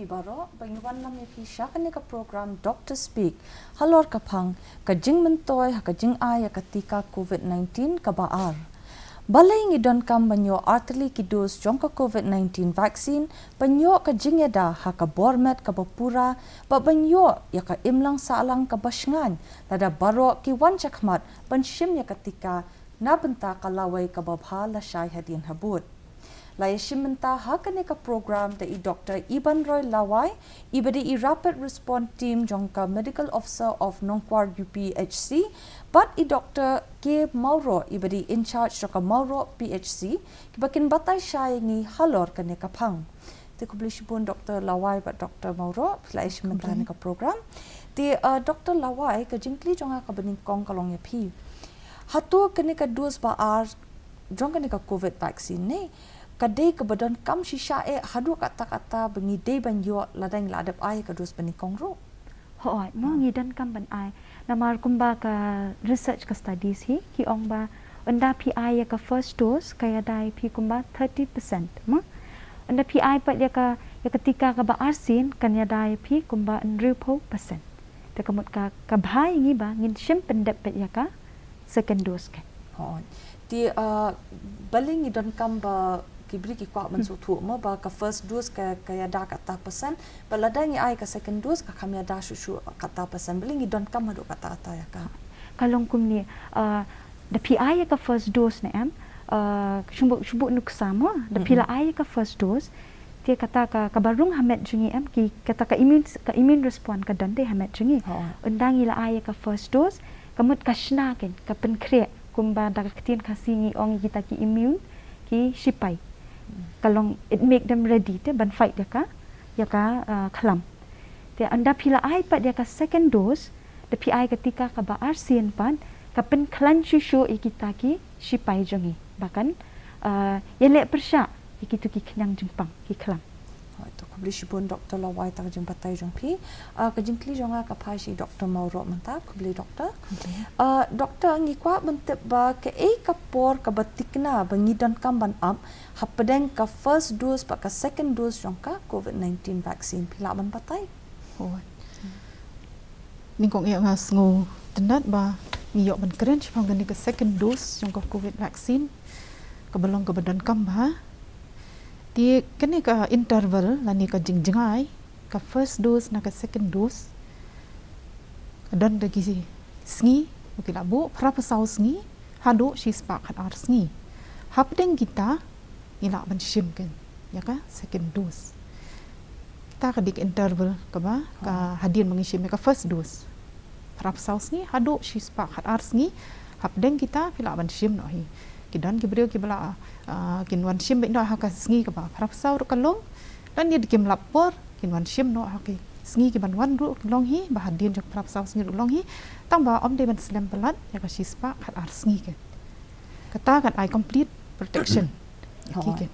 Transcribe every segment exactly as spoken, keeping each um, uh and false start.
Baroh ba ngi wan lam ïa phi sha kane ka program Doctor Speak halor ka phang ka jingmyntoi ha ka jingai ïa ka tika covid nineteen kaba ar. Balei ngi donkam ban ïoh artylli ki dos jong ka covid nineteen vaccine, ban ïoh ka jingïada ha ka bor met kaba pura, bad ban ïoh ïa ka imlang sahlang kaba shngaiñ lada baroh ki wan shakhmat ban shim ïa ka tika na bynta ka lawei kaba bha lashai hadien habud. La ïashim bynta ha kane ka program da i Doctor Ibanroy Lawai, iba dei i Rapid Response Team jong ka Medical Officer of Nongkwar U P H C, bad i Doctor K Mawroh, iba dei in charge jong ka Mawroh P H C, kiba kin batai shai ïa ngi halor kane ka phang. Te khublei shibun Doctor Lawai bad Doctor Mawroh, phi la ïashim bynta ha kane ka program. Te, uh, Doctor Lawai, ka jingkylli jong nga kaba nyngkong ka long ïa phi. Hato kane ka dos ba ar jong kane ka covid vaccine ne, ka dei kaba donkam shisha eh haduh katta katta ba ngi dei ban ïoh lada ngi la dep ai ka dos ba nyngkong ruh? Hooid, mo, ngi donkam ban ai. Namar kumba ka research ka studies hi ki ong ba ynda phi ai ïa ka first dose ka ïada ïa phi kumba thirty percent, mo. Ynda phi ai pat ïa ka, ïa ka tika kaba arsien kan ïada ïa phi kumba hynriewphew percent. Te ka mut ka, ka bha ïa ngi ba ngin shim pyndep pat ïa ka second dose kan. Hooid. Te, uh, balei ngi donkam ba ki briew ki kwah ban sngewthuh mo ba ka first dose ka, ka ïada katta percent, bad lada ngi ai ka second dose ka kham ïada shuh shuh katta percent. Balei ngi donkam haduh katta katta ïa ka? Ka long kumne, uh, da phi ai ïa ka first dose ne em, uh, shu buh, shu buh nuksa mo, da phi la ai ïa ka first dose, te kata ka, kaba rung ha met jong ngi em, ki, kata ka immune, ka immune response ka don te ha met jong ngi. Hooid. Ynda ngi la ai ïa ka first dose, ka mut ka shna kan, ka pynkhreh, kumba da ka ktien Khasi ngi ong ïa kita ki immune, ki shipai. Ka long it make them ready te ban fight ïa ka, ïa ka, uh, khlam. Te ynda phi la ai pat ïa ka second dose, da phi ai ka tika kaba arsien pat, ka pynkhlaiñ shuh shuh ïa kita ki shipai jong ngi. Ba kan, uh, ïaleh pyrshah ïa kito ki khñiang jingpang, ki khlam. Hooid, to khublei shibun Doctor Lawai tang ka jingbatai jong phi. Uh, ka jingkylli jong nga ka phai sha i Doctor Mawroh mynta, khublei Doctor. Khublei. Uh, Doctor, ngi kwah ban tip ba kaei ka por kaba thikna ba ngi donkam ban ap hapdeng ka first dose bad ka second dose jong ka covid nineteen vaccine, phi lah ban batai? Hooid. Nyngkong eh nga sngewtynnat ba ngi ïoh ban kren shaphang kane ka second dose jong ka covid vaccine kaba long kaba donkam bha. Te kane ka interval lane ka jingjngai ka first dose na ka second dose ka don da ki sngi, ba ki la buh phra phew saw sngi haduh shispah khat ar sngi. Hapdeng kita ngi lah ban shim kan ïa ka second dose. Kita ka dei ka interval kaba ka hadien ba ngi shim ïa ka first dose, phra phew saw sngi haduh shispah khat ar sngi. Hapdeng kita phi lah ban shim noh hi. Ki don ki briew kiba la, ah, kin wan shim beit noh ha ka sngi kaba phra phew saw ruh ka long. Lane da kim lap por kin wan shim noh ha ki sngi kiban wan ruh long hi, ba hadien jong phra phew saw sngi ruh long hi. Tang ba ym dei ban slem palat ïa ka shispah khat ar sngi kan. Kata kan ai complete protection. Hooid. Ki kan.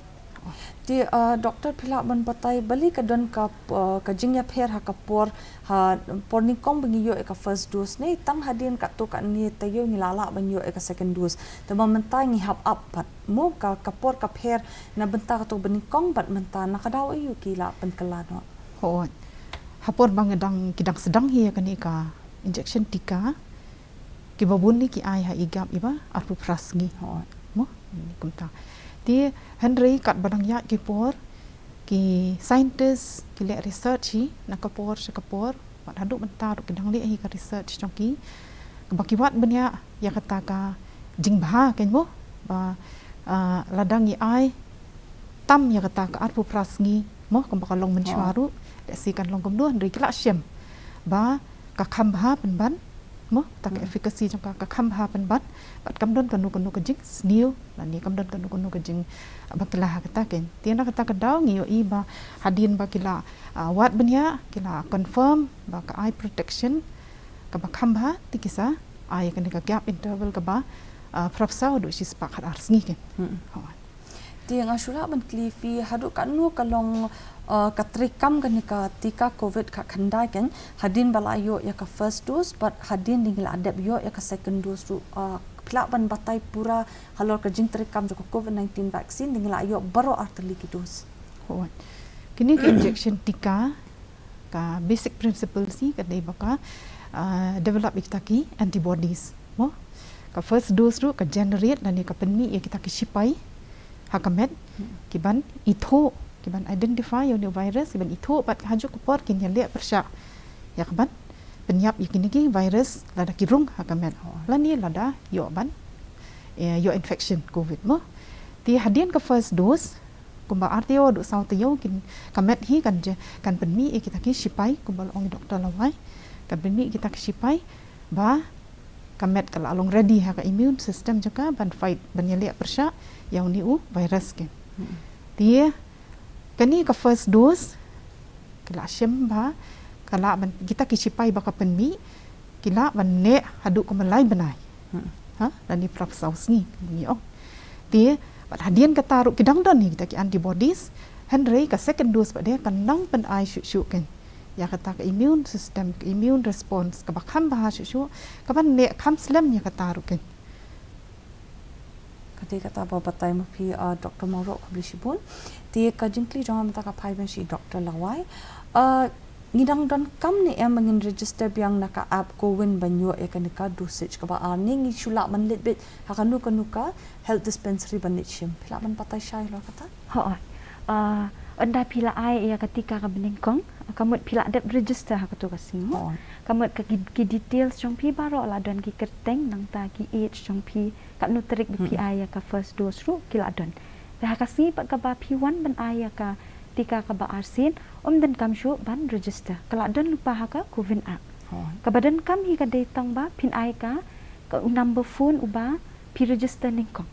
Te, uh, Doctor, phi lah ban batai balei ka don ka, uh, ka jingïapher ha ka por, ha por nyngkong ba ngi ïoh ïa ka first dose ne, tang hadien katto katne taïew ngi la lah ban ïoh ïa ka second dose. Te ba mynta ngi hap ap pat mo, ka, ka por ka pher na bynta kato ba nyngkong bad mynta, na ka daw aïu ki la pynkylla noh? Hooid. Ha por ba ngi dang, ki dang sdang hi ïa kane ka injection tika, kiba bun ne ki ai ha i gap iba arphew phra sngi. Hooid. Mo, ni kumta. Te hynrei katba dang ïaid ki por, ki scientist ki leh research hi na ka por sha ka por, bad haduh mynta ruh ki dang leh hi ka research jong ki, kaba ki wad bniah ïa kata ka jingbha kan mo, ba, ah, lada ngi ai tam ïa kata ka arphew phra sngi mo, kumba ka long mynshuwa ruh, lehse kan long kumno, hynrei ki la shem ba ka kham bha pynban mo, kata ka efficacy jong ka ka kham bha pynban, bad kam don kano kano ka jingsniew lane kam don kano kano ka jing, ah, bakla ha kata kan. Te na kata ka daw ngi ïohi ba hadien ba ki la, ah, wad bniah, ki la confirm ba ka ai protection kaba kham bha, te ki sa ai kane ka gap interval kaba, ah, phra phew saw haduh shispah khat ar sngi kan. Hooid. Te nga shu lah ban kylli phi, haduh katno ka long, uh, ka treikam kane ka tika covid khatkhyndai kan, hadien ba la ïoh ïa ka first dose bad hadien ba ngi la dep ïoh ïa ka second dose ruh, uh, phi lah ban batai pura halor ka jingtreikam jong ka covid nineteen vaccine, ba ngi la ïoh baroh artylli ki dose? Hooid. Ini ka injection tika, ka basic principle hi ka dei ba ka, ah, develop ïa kita ki antibodies. Mo? Ka first dose ruh ka generate lane ka pynmih ïa kita ki shipai ha ka met, ki ban ithuh, ki ban identify ïa une u virus, ki ban ithuh, bad ha kajuh ka por kin ïaleh pyrshah ïa ka ban pynïap ïa kine ki virus lada ki rung ha ka met. Lane lada ïoh ban, eh, ïoh infection covid mo. Te hadien ka first dose, kumba ar taïew haduh saw taïew kin, ka met hi kan je, kan pynmih ïa kita ki shipai, kumba la ong i doktor lawei. Kan pynmih ïa kita ki shipai ba ka met ka la long ready ha ka immune system jong ka ban fight, ban ïaleh pyrshah ïa une u virus kin. Te kane ka first dose, ka la shim ba ka la ban, kita ki shipai ba ka pynmih, ki la ban neh haduh kumba lai bnai. Ha, lane phra phew saw sngi, ngi ong. Te bad hadien kata ruh ki dang don hi kita ki antibodies, hynrei ka second dose pat de kan nang pynai shuh shuh kin ïa kata ka immune system, ka immune response, kaba kham bha shuh shuh, ka ban neh kham slem ïa kata ruh kin. Ka dei kata ba batai ma phi, ah, doktor Mawroh, khublei shibun. Te ka jingkylli jong nga mynta ka phai biang sha i doktor Lawei. Ah, ngi dang donkam ne em ba ngin register biang na ka app CoWIN ban ïoh ïa kane ka dosage kaba ar, ne ngi shu lah ban leit beit ha kano kano ka health dispensary ban leit shim? Phi lah ban batai shai halor kata? Hooid. Ah, ynda phi la ai ïa ka tika kaba nyngkong, ka mut phi la dep register ha kato ka sngi. Hooid. Ka mut ka ki, ki details jong phi baroh la don, ki kyrteng, nangta ki age jong phi, katno tarik ba phi ai ïa ka first dose ruh ki la don. Te ha ka sngi pat kaba phi wan ban ai ïa ka tika kaba arsien, ym donkam shuh ban register. Ka la don lypa ha ka CoWIN app. Hooid. Kaba donkam hi ka dei tang ba phin ai ka, ka number phone uba phi register nyngkong.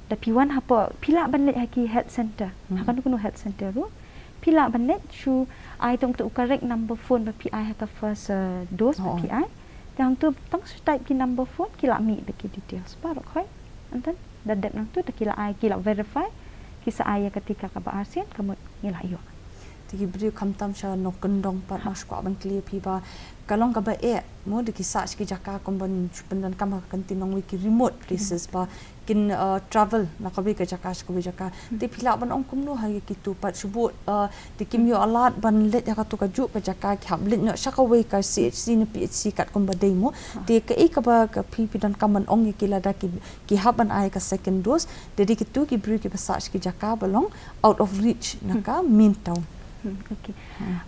Da phi wan hapoh, phi lah ban leit ha ki health center. Ha kano kano health center ruh. Phi lah ban leit shu ai tang uto u correct number phone ba phi ai ha ka first, uh, dose ba phi ai. Te hangto tang shu type ki number phone, ki la mih beit ki details baroh khoit. Ynda da dep nangto da ki la ai, ki la verify, ki sa ai ïa ka tika kaba arsien, ka mut ngi la ïoh. Te ki briew khamtam sha nongkyndong pat, nga shu kwah ban kylli ïa phi ba ka long kaba eh mo, da ki sah sha ki jaka kumban shu pyndonkam ha ka ktien nongwei ki remote places ba kin, uh, travel na kawei ka jaka sha kawei jaka. Te phi lah ban ong kumno ha ïa kito pat, shu bun, uh, te kim ïoh lad ban leit ha kato kajuh ka jaka, ki hap leit noh sha kawei ka C H C ne P H C katkum ba dei mo. Te kaei kaba ka phi, phi donkam ban ong ïa ki lada ki, ki hap ban ai ka second dose, te dei kito ki briew kiba sah sha ki jaka ba long out of reach na ka main town. Hmm, okay.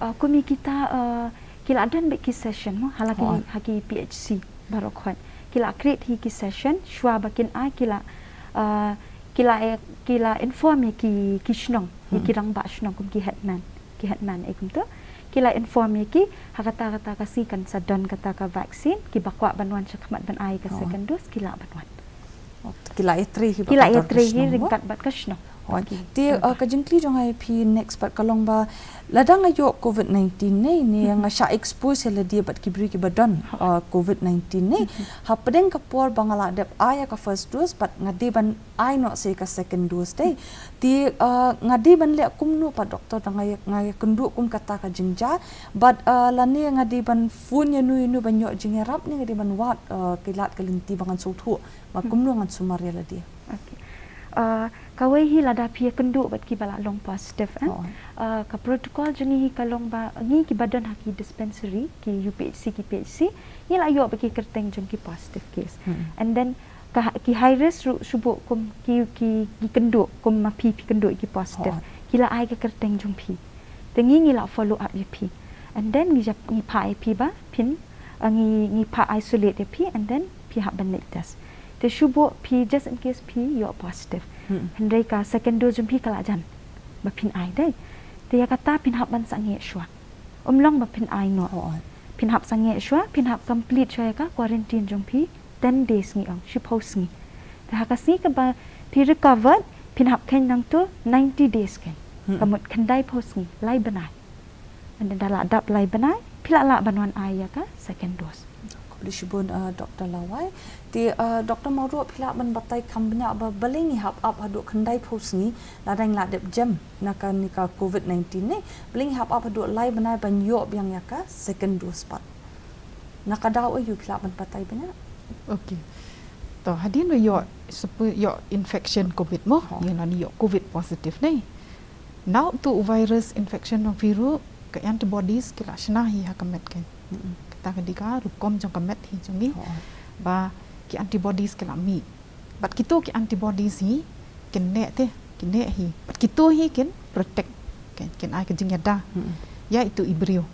Uh, kum ïa kita, uh, ki la don beit ki session mo, ha la ki, hooid, ha ki P H C baroh khoit. Ki la create hi ki session, shuwa ba kin ai ki la, uh, ki la, eh, ki la inform ïa ki, ki shnong, ïa ki rangbah shnong kum ki headman, ki headman eh kumto. Ki la inform ïa ki, ha kata kata ka sngi kan sa don kata ka vaccine, kiba kwah ban wan shakhmat ban ai ka second dose, ki lah ban wan. Oh, ki la ïatrei hi, ki la ïatrei hi ryngkat bad ka shnong. Hooid. Te, uh, ka jingkylli jong nga ïa phi next pat ka long ba, lada nga ïoh covid nineteen ne, ne nga shah expose ïa lade bad ki briew kiba don, uh, covid nineteen ne, hapdeng ka por ba nga la dep ai ïa ka first dose bad nga dei ban ai noh sa ïa ka second dose dei. Te, uh, nga dei ban leh kumno pat doktor, da nga ïa, nga ïakynduh kum kata ka jingjia bad, uh, lane nga dei ban phone ïano ïano ban ïoh jingïarap ne nga dei ban wad, uh, ki lad ki lynti ba ngan sngewthuh ba kumno ngan sumar ïa lade. Okay. Uh, kawei hi lada phi ïakynduh bad kiba la long positive, eh? Uh, ka protocol jong ngi hi ka long ba ngi kiba don ha ki dispensary, ki U P H C, ki P H C, ngi la ïoh bad ki kyrteng jong ki positive case. And then ka, ki high risk ruh shu bun kum ki, ki, ki kynduh kum ma phi, phi kynduh ki positive. Ki la ai ka kyrteng jong phi. Te ngi, ngi la follow up ïa phi. And then ngi jap, ngi phah ïa phi ba phin, uh, ngi, ngi phah isolate ïa phi and then phi hap ban leit test. Te shu bun phi, just in case phi ïoh positive, hynrei ka second dose jong phi ka la jan ba phin ai dei. Te ïa kata phin hap ban sangeh shuwa. Ym long ba phin ai noh. Phin hap sangeh shuwa, phin hap complete shuwa ïa ka quarantine jong phi. Ten days ngi ong, shiphew sngi. Te ha ka sngi kaba phi recovered, phin hap kheiñ nangto ninety days kheiñ. Ka mut khyndaiphew sngi, lai bnai. Ynda la dap lai bnai, phi la lah ban wan ai ïa ka second dose. Khublei shibun, uh, Doktor Lawei. Te, uh, Doktor Mawroh, phi lah ban batai kham bniah ba balei ngi hap ap haduh khyndaiphew sngi lada ngi la dep jem na kane ka covid nineteen ne? Balei ngi hap ap haduh lai bnai ban ïoh biang ïa ka second dose pat? Na ka daw aïu, phi lah ban batai bniah? Okay. To, hadien ba ïoh, shuh ïoh infection covid mo, ïa lane ïoh covid positive ne, Na utu u virus infection jong phi ruh, ka antibodies ki la shna hi ha ka met kein. Kata ka dei ka rukom jong ka met hi jong ngi. Ba ki antibodies ki la mih. Bad kito ki antibodies hi kin neh te, kin neh hi. Bad kito hi kin protect, kin, kin ai ka jingïada ïa itu i briew.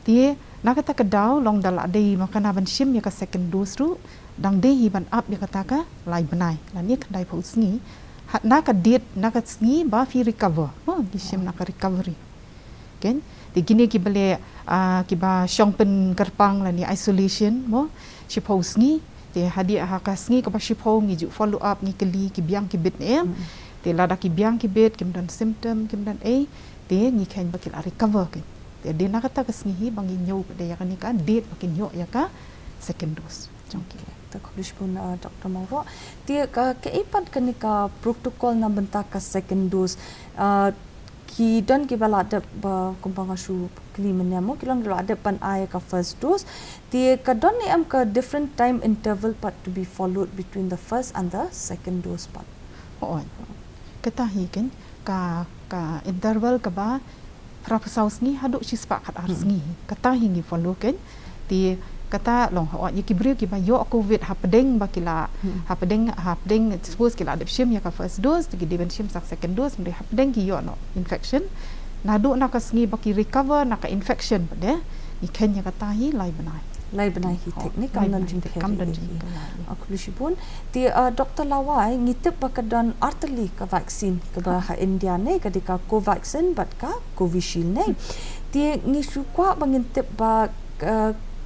Te na kata ka daw long da la dei ma kane ban shim ïa ka second dose ruh, dang dei hi ban ap ïa kata ka lai bnai lane khyndai phew sngi. Ha, na ka date, na ka sngi ba phi recover. Ngi shim na ka recovery. Te kine kiba leh, kiba shong pynkyrpang lane isolation mo, shiphew sngi. Te hadien ha ka sngi kaba shiphew ngi ju follow up, ngi kylli ki biang ki bit ne em. Te lada ki biang ki bit, kim don symptom, kim don ei, te ngi kheiñ ba ki la recover kein. Te dei na kata ka sngi hi ba ngi ñiew pat ïa kane ka date ba kin ïoh ïa ka second dose jong ki. Te khublei shibun, Doctor Mawroh. Te ka, kaei pat kane ka protocol na bynta ka second dose. Ki don kiba la dep ba, kumba nga shu kylli mynne mo, ki long kiba la dep ban ai ka first dose. Te ka don ne em ka different time interval pat to be followed between the first and the second dose pat? Hooid. Kata hi kein ka, ka interval kaba phra phew saw sngi haduh shispah khat ar sngi. Kata hi ngi follow kein. Te kata long, hooid, ïa ki briew kiba ïoh covid hapdeng ba ki la, hapdeng, hapdeng, suppose ki la dep shim ïa ka first dose, te ki dei ban shim sa ka second dose, hynrei hapdeng ki ïoh noh infection. Naduh na ka sngi ba ki recover na ka infection pat de, ngi kheiñ ïa kata hi lai bnai. Lai bnai hi thik ne, kam don jingpher. Kam don jingpher. Khublei shibun. Te Doctor Lawai, ngi tip ba ka don artylli ka vaccine kaba ha India ne, ka dei ka Covaxin bad ka Covishield ne. Te ngi shu kwah ba ngin tip ba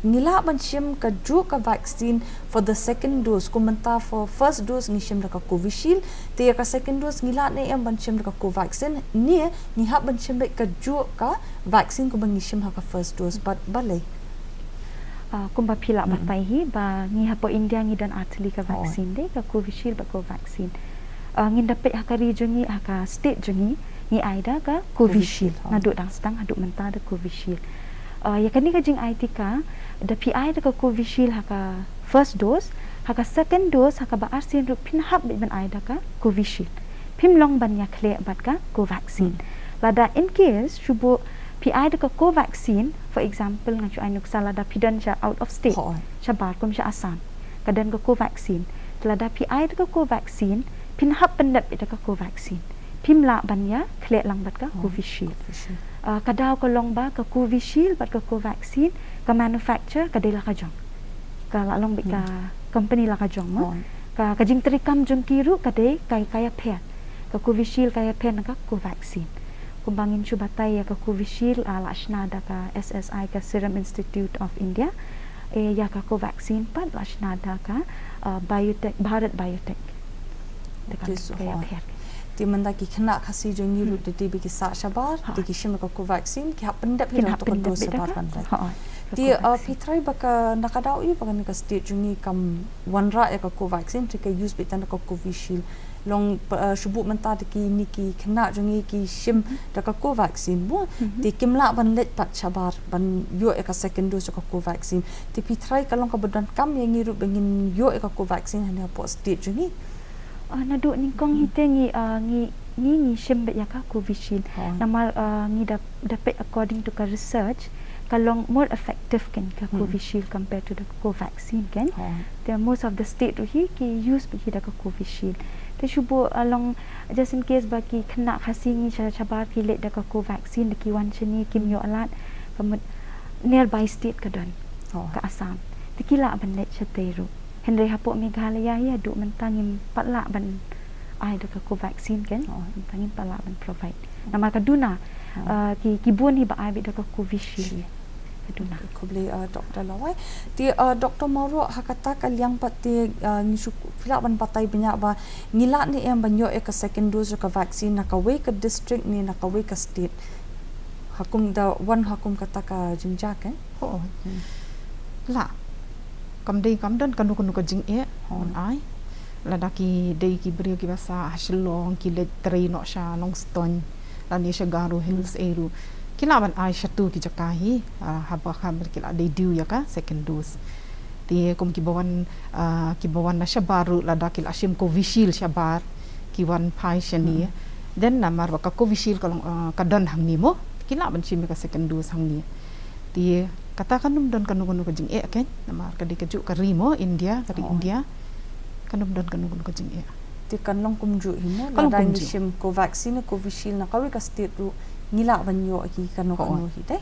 ngi lah ban shim kajuh ka vaccine for the second dose. Kum mynta for first dose ngi shim da ka Covishield, te ïa ka second dose ngi lah ne em ban shim da ka Covaxin, ne ngi hap ban shim beit kajuh ka vaccine kumba ngi shim ha ka first dose, bad balei? Kumba phi lah batai hi ba ngi hapoh India ngi don artylli ka vaccine de, ka Covishield bad Covaxin. Ngin da peit ha ka ri jong ngi, ha ka state jong ngi, ngi ai da ka Covishield. Naduh dang sdang haduh mynta da Covishield. Ïa kane ka jingai tika, da phi ai da ka Covishield ha ka first dose, ha ka second dose, ha kaba arsien ruh phin hap beit ban ai da ka Covishield. Phim long ban ïakhleh bad ka Covaxin. Lada in case shu buh phi ai da ka Covaxin, for example, nga shu ai nuksa, lada phi don sha out of state, shabar kum sha Assam, ka don ka Covaxin. Lada phi ai da ka Covaxin, phin hap pyndep beit da ka Covaxin. Phim lah ban ïakhleh lang bad ka Covishield. Ka daw ka long ba ka Covishield bad ka Covaxin, ka manufacture ka dei la ka jong, ka la long beit ka company la ka jong mo. Ka, ka jingtrei kam jong ki ruh ka dei ka, ka ïapher. Ka Covishield ka ïapher na ka Covaxin. Kumba ngin shu batai, ïa ka Covishield la shna da ka S S I, ka Serum Institute of India. Ïa ka Covaxin pat la shna da ka biotech, Bharat Biotech. Te mynta ki khynnah Khasi jong ngi ruh da dei ba ki sah shabar, te ki shim ka Covaxin, ki hap pyndep hi da ka dose shabar ban leit. Te phi tharai ba ka, na ka daw ïa ba kane ka state jong ngi kam wanrah ïa ka Covaxin, te ka use beit tang da ka Covishield. Long shu buh mynta da kine ki khynnah jong ngi ki shim da ka Covaxin mo, te kim lah ban leit pat shabar ban ïoh ïa ka second dose ka Covaxin. Te phi tharai ka long kaba donkam ïa ngi ruh ba ngin ïoh ïa ka Covaxin hangne hapoh state jong ngi? Naduh nyngkong hi te ngi, ngi, ngi, ngi shim beit ïa ka Covishield. Namar ngi da, da peit according to ka research, ka long more effective kein ka Covishield compared to the Covaxin kein. Te most of the state ruh hi ki use beit hi da ka Covishield. Te shu buh long, just in case ba ki khynnah Khasi ngi sha, shabar ki leit da ka Covaxin, da ki wan shane kim ïoh lad, ka mut nearby state ka don, ka Assam. Te ki lah ban leit shatei ruh. Hynrei hapoh Meghalaya hi haduh mynta ngim pat lah ban ai da ka Covaxin kein. Mynta ngim pat lah ban provide. Namar ka duna, ki, ki bun hi ba ai beit da ka Covishield. Ka duna. Khublei Doctor Lawai. Te Doctor Mawroh, ha kata ka liang pat te ngi shu, phi lah ban batai bniah ba ngi lah ne em ban ïoh ïa ka second dose ka vaccine na kawei ka district ne na kawei ka state? Ha kum da wan ha kum kata ka jingjia kein? Hooid. Lah. Kam dei, kam don kano kano ka jingeh ban ai. Lada ki dei ki briew kiba sah ha Shillong, ki leit trei noh sha Nongstoiñ lane sha Garo Hills ei ruh, ki lah ban ai shato ki jaka hi, haba, haba ki la dei due ïa ka second dose. Te kum kiba wan, kiba wan na shabar ruh, lada ki la shim Covishield shabar, ki wan phai shane. Then namar ba ka Covishield ka long, uh, ka don hangne mo, ki lah ban shim ïa ka second dose hangne. Te kata kan ym don kano kano ka jingeh kein, namar ka dei kajuh ka ri mo, India, ka ri India. Kan ym don kano kano ka jingeh. Te kan long kumjuh hi mo, lada ngi shim Covaxin, Covishield na kawei ka state ruh ngi lah ban ïoh hi kano kano hi dei.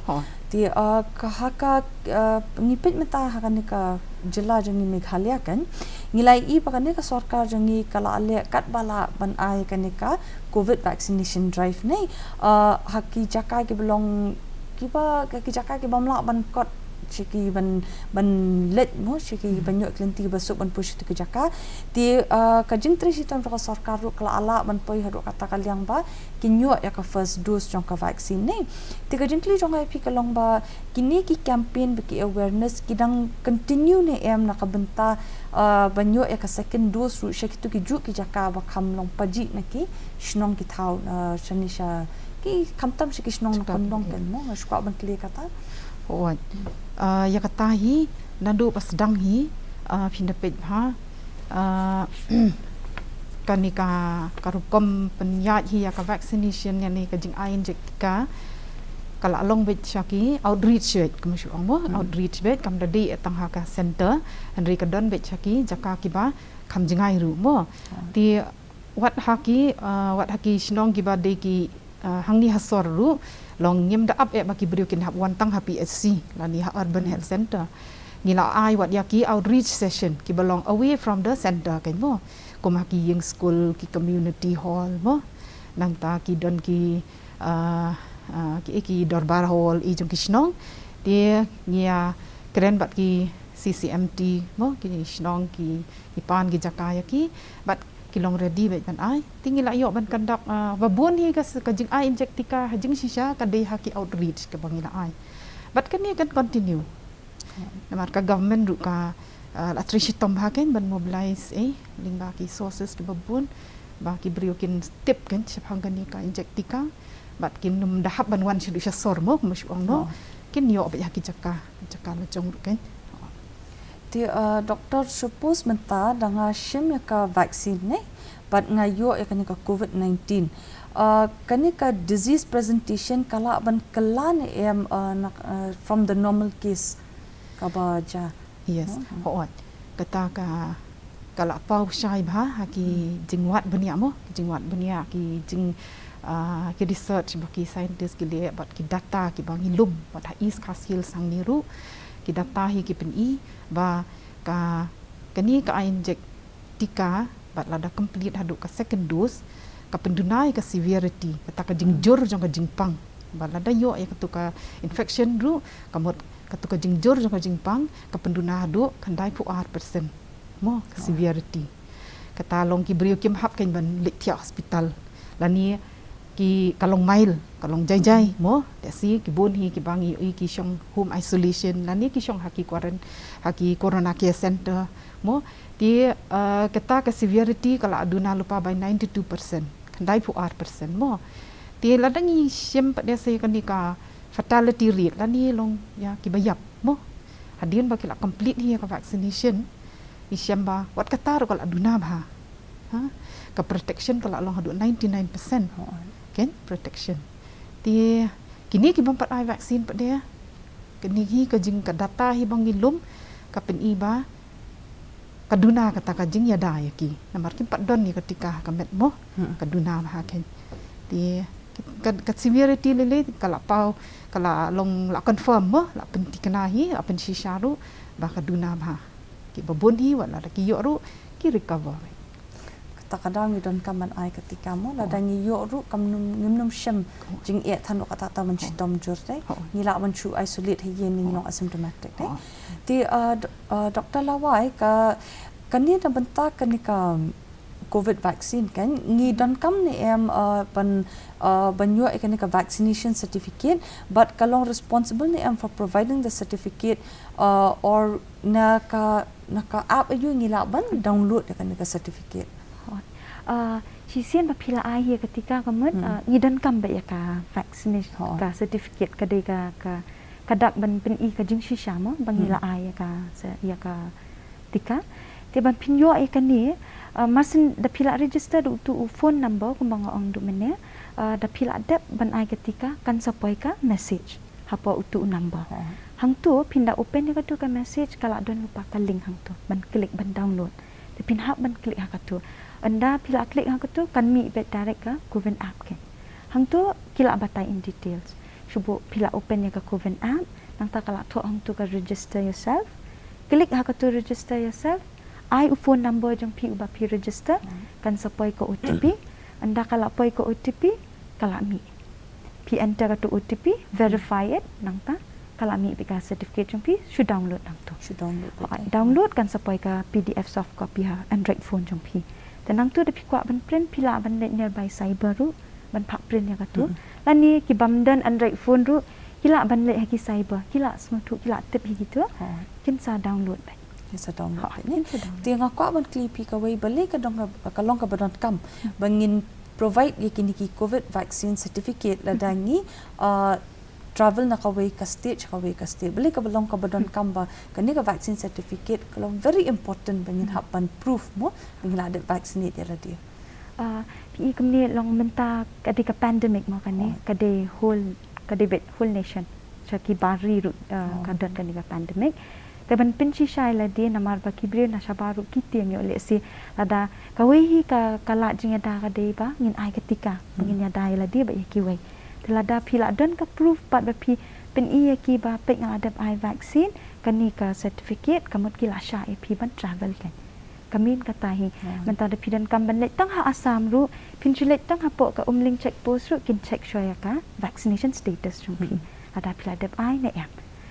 Te, uh, ka ha ka, uh, ngi peit mynta ha kane ka jylla jong ngi Meghalaya kein, ngi la ïohi ba kane ka sorkar jong ngi ka la leh katba lah ban ai kane ka Covid vaccination drive ne, uh, ha ki jaka kiba long, kiba, ki jaka kibym lah ban kot sha ki ban, ban leit mo, sha ki ban ïoh ki lynti ba suk ban poi sha ki jaka. Te, uh, ka jingtrei shitom jong ka sorkar ruh ka la lah ban poi haduh kata ka liang ba kin ïoh ïa ka first dose jong ka vaccine ne. Te ka jingkylli jong nga ïa phi ka long ba kine ki campaign bad ki awareness ki dang continue ne em na ka bynta, uh, ban ïoh ïa ka second dose ruh sha kito kijuh ki jaka ba kham long pajih na ki shnong ki thaw, uh, shane sha ki khamtam sha ki shnong na kyndong kein mo, nga shu kwah ban kylli kata. Hooid. Uh, ïa kata hi naduh ba sdang hi, uh, phin da peit bha, uh, kane ka, ka rukom pynïaid hi ïa ka vaccination, ïa kane ka jingai injek tika, ka la long beit sha ki outreach beit, kumba shu ong mo, outreach beit, kam da dei tang ha ka center, hynrei ka don beit sha ki jaka kiba kham jngai ruh mo. Te wat ha ki, uh, wat ha ki shnong kiba dei ki, uh, hangne ha sor ruh, long ngim da ap eh ba ki briew kin hap wan tang ha P H C lane ha urban health center. Ngi la ai wat ïa ki outreach session kiba long away from the center kein mo, kum ha ki ïing skul, ki community hall mo, nangta ki don ki, uh, uh, ki, ki dorbar hall i jong ki shnong. Te ngi ïa kren bad ki C C M T mo, ki shnong ki, ki pan ki jaka ïa ki, bad ki long ready beit ban ai. Te ngi la ïoh ban conduct, uh, ba bun hi ka, ka jingai injek tika ha jingshisha ka dei ha ki outreach kaba ngi la ai. Bad kane kan continue. Namar ka government ruh ka, uh, la trei shitom bha kein ban mobilize, eh, lyngba ki sources kiba bun ba ki briew kin tip kein shaphang kane ka injek tika. Bad kin ym da hap ban wan shaduh sha sor mo, kumba shu ong mo. Kin ïoh beit ha ki jaka, jaka la jong ruh kein. Te, uh, Doctor, suppose mynta da nga shim ïa ka vaccine ne, bad nga ïoh ïa kane ka Covid nineteen. Uh, kane ka disease presentation ka lah ban kylla ne em, uh, na, uh, from the normal case kaba jia? Yes, hooid. Kata ka, ka la paw shai bha ha ki jingwad bniah mo, ki jingwad bniah, ki jing, ah, ki research ba ki scientist ki leh bad ki data kiba ngi lum bad ha East Khasi Hills hangne ruh, ki data hi ki pyni ba ka, kane ka ai injek tika bad lada complete haduh ka second dose, ka pynduna ïa ka severity, kata ka jingjur jong ka jingpang. Bad lada ïoh ïa katu ka infection ruh, ka mut katu ka jingjur jong ka jingpang ka pynduna haduh khyndai phew ar percent mo ka severity. Kata long ki briew kim hap kein ban leit thiah hospital. Lane ki, ka long mild, ka long jai jai mo. Te shi ki bun hi kiba ngi ïohi ki shong home isolation lane ki shong ha ki quaran-, ha ki corona care center mo. Te, uh, kata ka severity ka la duna lypa bai ninety-two percent, khyndai phew ar percent mo. Te lada ngi shem pat de sa ïa kane ka fatality rate lane long ïa kiba ïap mo, hadien ba ki la complete hi ïa ka vaccination, ngi shem ba wat kata ruh ka la duna bha. Ha? Ka protection ka la long haduh ninety-nine percent. Kein protection. Te kine kibym pat ai vaccine pat de, kine hi ka jing, ka data hi ba ngi lum ka pyni ba ka duna kata ka jingïada ïa ki. Namar kim pat don ïa ka tika ha ka met mo. Ka duna bha kein. Te ka, ka severity lei lei ka la paw, ka la long, la confirm mo, la pynthikna hi, la pynshisha ruh ba ka duna bha. Kiba bun hi wat lada ki ïoh ruh ki recover. Kata ka daw ngi donkam ban ai ka tika mo, lada ngi ïoh ruh kam nym, ngim nym shem jingeh than ruh kata, kata ban shitom jur te. Ngi lah ban shu isolate ha ïing, ngi long asymptomatic te. Te, uh, d-, uh, Doctor Lawai, ka, kane na bynta kane ka Covid vaccine kein, ngi donkam ne em, uh, ban, uh, ban ïoh ïa kane ka vaccination certificate, bad ka long responsible ne em for providing the certificate, uh, or na ka, na ka app aiu ngi lah ban download ïa kane ka certificate? Hooid. Uh, shisien ba phi la ai hi ïa ka tika ka mut, uh, ngi donkam beit ïa ka vaccination, ka certificate ka dei ka, ka, ka dak ban pyni ka jingshisha mo ba ngi la ai ïa ka, ïa ka tika. Te ban phin ïoh ïa kane, uh, marshen da phi la register da utu u phone number kumba nga ong duh mynne, uh, da phi la dep ban ai ka tika kan sa poi ka message hapoh utu u number. Hangtu phin da open ïa katu ka message ka la don lypa ka link hangtu ban click ban download. Te phin hap ban click ha katu. Ynda phi la click ha katu kan mih beit direct ka CoWIN app ke. Hangtu ki la batai in details. Shu buh phi la open ïa ka CoWIN app, nangta ka la thoh hangtu ka register yourself. Click ha katu register yourself. Ai u phone number jong phi uba phi register, kan sa poi ka O T P. Ynda ka la poi ka O T P, ka la mih. Phi enter katu O T P, verify it, nangta ka la mih beit ka certificate jong phi, shu download nangtu. Shu download beit. Download kan sa poi ka P D F soft copy ha Android phone jong phi. Te nangtu da phi kwah ban print, phi lah ban leit nearby cyber ruh ban phah print ïa katu. Lane ki bym don Android phone ruh ki lah ban leit ha ki cyber, ki lah sngewthuh, ki lah tip hi kito. Kin sa download beit. Kin sa download beit, ne? Kin sa download. Te nga kwah ban kylli phi kawei, balei ka dong ka, ka long kaba donkam ba ngin provide ïa kine ki COVID vaccine certificate lada ngi, uh, travel na kawei ka state sha kawei ka state. Balei kaba long kaba donkam ba kane ka vaccine certificate ka long very important ba ngin hap ban prove mo ba ngi la dep vaccinate ïa lade. Ah, phi i kumne, long mynta ka dei ka pandemic mo kane, ka dei whole, ka dei beit whole nation. Sha ki bar ri ruh, ah, ka don kane ka pandemic. Te ban pynshisha ïa lade namar ba ki briew na shabar ruh ki tieng ïoh lehse lada kawei hi ka, ka lad jingïada ka dei ba ngin ai ka tika ba ngin ïada ïa lade bad ïa kiwei. Te lada phi la don ka proof pat ba phi pyni ïa ki ba peit nga la dep ai vaccine, kane ka certificate ka mut ki la shah ïa phi ban travel kan. Ka mih kata hi. Mynta da phi donkam ban leit tang ha Assam ruh, phin shu leit tang hapoh ka Umling check post ruh kin check shuwa ïa ka vaccination status jong phi. Lada phi la dep ai ne em.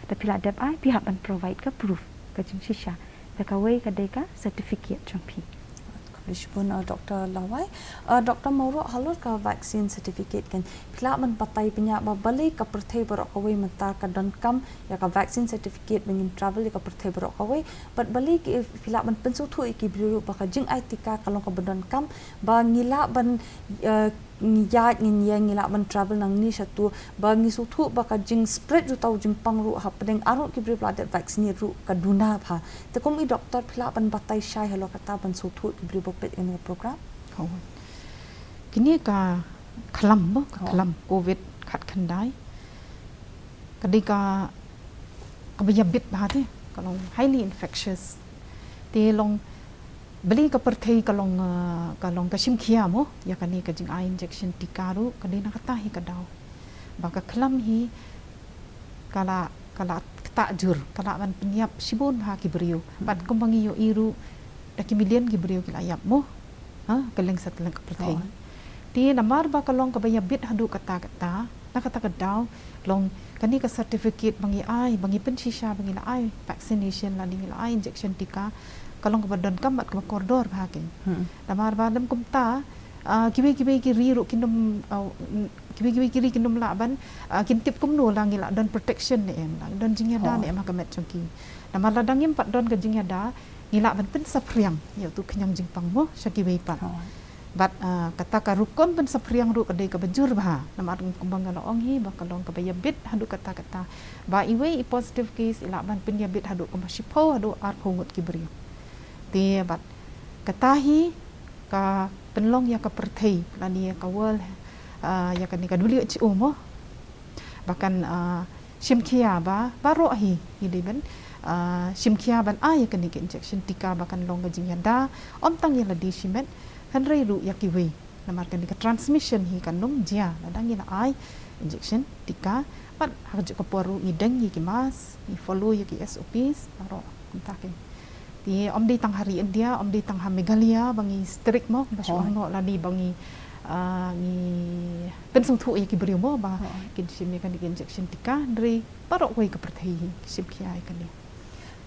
Da phi la dep ai phi hap ban provide ka proof, ka jingshisha. Te kawei ka dei ka certificate jong phi. Khublei shibun, uh, Doctor Lawai. Uh, Doctor Mawroh, halor ka vaccine certificate kan, phi lah ban batai bniah ba balei ka pyrthei baroh kawei mynta ka donkam ïa ka vaccine certificate ba ngin travel ïa ka pyrthei baroh kawei. Bad balei ki, phi lah ban pynsngewthuh ïa ki briew ba ka jingai tika ka long kaba donkam ba ngi lah ban, uh, ngi ïaid ngin ïeng, ngi lah ban travel nangne shatu, ba ngi sngewthuh ba ka jingspread jutang jingpang ruh hapdeng arngut ki briew ba la dep vaccinate ruh ka duna bha. Te kum i doctor phi lah ban batai shai halor kata ban sngewthuh ki briew ba peit ïa kane ka program? Kine ka khlam ba, ka khlam COVID khatkhyndai ka dei ka, kaba ïabit bha te, ka long highly infectious. Te long balei ka pyrthei ka long, uh, ka long ka shim khia mo ïa kane ka jingai injection tika ruh, ka dei na kata hi ka daw ba ka khlam hi ka la, ka la ktah jur, ka lah ban pynïap shibun bha ki briew. Bad kumba ngi ïohi ruh da ki million ki briew ki la ïap mo. Ha, kylleng satleng ka pyrthei. Te namar ba ka long kaba ïabit haduh katta katta, na kata ka daw long kane ka certificate ba ngi ai, ba ngi pynshisha ba ngi la ai vaccination lane ngi la ai injection tika, ka long kaba donkam bad kaba kordor bha kein. Namar ba lym kumta, ah, kiwei kiwei ki ri ruh kin ym, ah, kiwei kiwei ki ri kin ym lah ban, ah, kin tip kumno la ngi la don protection ne em, la don jingïada ne em ha ka met jong ki. Namar lada ngim pat don ka jingïada, ngi lah ban pynsaphriang ïa utu khñiang jingpang mo sha kiwei pat. Bad, ah, kata ka rukom pynsaphriang ruh ka dei kaba jur bha. Namar kumba nga la ong hi ba ka long kaba ïabit haduh katta katta ba iwei i positive case i lah ban pynïabit haduh kumba shiphew haduh arphew ngut ki briew. Te bad kata hi ka pynlong ïa ka pyrthei lane ïa ka world, ah, ïa kane ka W H O mo ba kan, ah, shim khia ba baroh hi ngi dei ban, ah, shim khia ban ai ïa kane ka injection tika ba kan long ka jingïada ym tang ïa lade shimet hynrei ruh ïa kiwei. Namar kane ka transmission hi kan ym jia lada ngi la ai injection tika. Bad ha kajuh ka por ruh ngi deng ïa ki mask, ngi follow ïa ki S O Ps baroh kumta kein. Te ym dei tang ha ri India, ym dei tang ha Meghalaya ba ngi strict mo, ba shu ong noh lane ba ngi, ah, ngi pynsngewthuh ïa ki briew mo ba kin shim ïa kane ka injection tika, hynrei baroh kawei ka pyrthei hi ki shim khia ïa kane.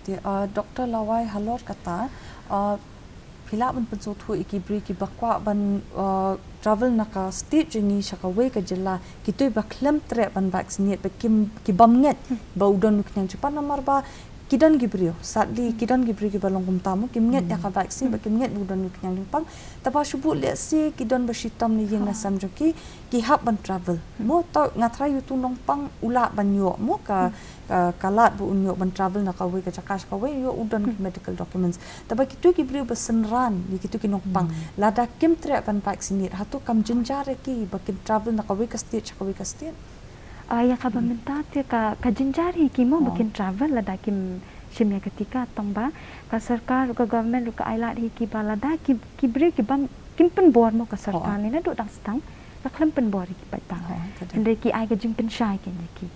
Te, ah, Doctor Lawai, halor kata, ah, phi lah ban pynsngewthuh ïa ki briew kiba kwah ban, ah, travel na ka state jong ngi sha kawei ka jylla, kito ba khlem treh ban vaccinate, ba kim, ki bym ngeit ba u don u khñiang jingpang namar ba ki don ki briew, sadly ki don ki briew kiba long kumta mo, kim ngeit ïa ka vaccine, ba kim ngeit ba don ki khñiang jingpang. Taba shu buh lehse ki don ba shitom na ïing na sem jong ki, ki hap ban travel. Mo, to nga tharai utu nongpang u lah ban ïoh mo ka, ka, ka lad ba un ïoh ban travel na kawei ka jaka sha kawei, ïoh u don ki medical documents. Taba kitu ki briew ba synran ïa kitu ki nongpang, lada kim treh ban vaccinate, hato kam jynjar ïa ki ba kin travel na kawei ka state sha kawei ka state? Ah, ïa kaba mynta te ka, ka jynjar hi ki mo ba kin travel lada kim shim ïa ka tika, tang ba ka sorkar, ka government ruh ka ai lad hi ki ba lada ki, ki briew ki bym, kim pynbor mo, ka sorkar ne naduh dang sdang ka khlem pynbor ïa ki paidbah. Hynrei ki ai ka jingpynshai kein ïa ki.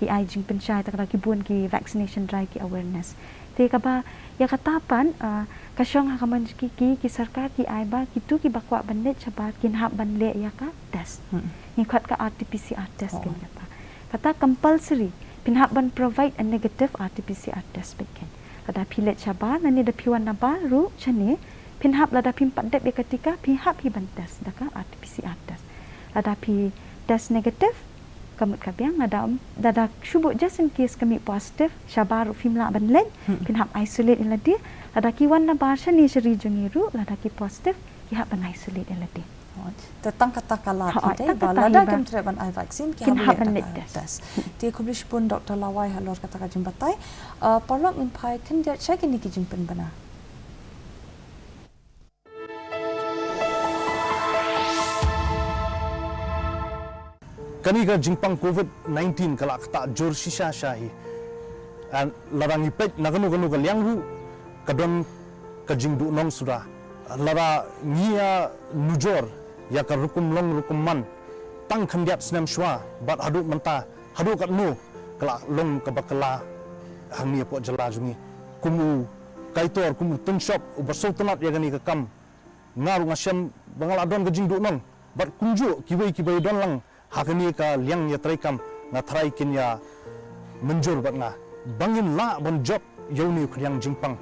Ki ai jingpynshai, te ka daw ki bun ki vaccination drive, ki awareness. Te kaba ïa kata pat, ah, ka shong ha ka mon jong ki, ki, ki sorkar ki ai ba kitu kiba kwah ban leit shabar kin hap ban leh ïa ka test. Ngi khot ka R T P C R test kein kata. Kata compulsory, phin hap ban provide a negative R T P C R test beit kein. Lada phi leit shabar, lane da phi wan nabar ruh shane, phin hap, lada phim pat dep ïa ka tika, phi hap hi ban test da ka R T P C R test. Lada phi test negative, ka mut ka biang, lada, lada shu buh just in case ka mih positive, shabar ruh phim lah ban leit, phin hap isolate ïa lade. Lada ki wan nabar shane sha ri jong ngi ruh, lada ki positive, ki hap ban isolate ïa lade. Te tang kata ka lad hi dei ba lada kim treh ban ai vaccine, ki hap ban leit test. Te khublei shibun Doctor Lawai halor kata ka jingbatai. Ah, paralok, ngin phai khyndiat sha kine ki jingpynbna. Kane ka jingpang covid nineteen ka la ktah jur shisha sha hi. Lada ngi peit na kano kano ka liang ruh ka don ka jingduhnong suda. Lada ngi ïa nujor ïa ka rukom long rukom man tang khyndiat snem shuwa bad haduh mynta, haduh katno ka la long kaba kylla hangne hapoh jylla jong ngi. Kum u kaitor, kum u tynshop uba sngewtynnat ïa kane ka kam, nga ruh nga shem ba nga la don ka jingduhnong bad kumjuh kiwei kiba ïadon lang ha kane ka liang ïatreikam, nga tharai kin ïa mynjur bad nga ba ngin lah ban jop ïa une u khñiang jingpang.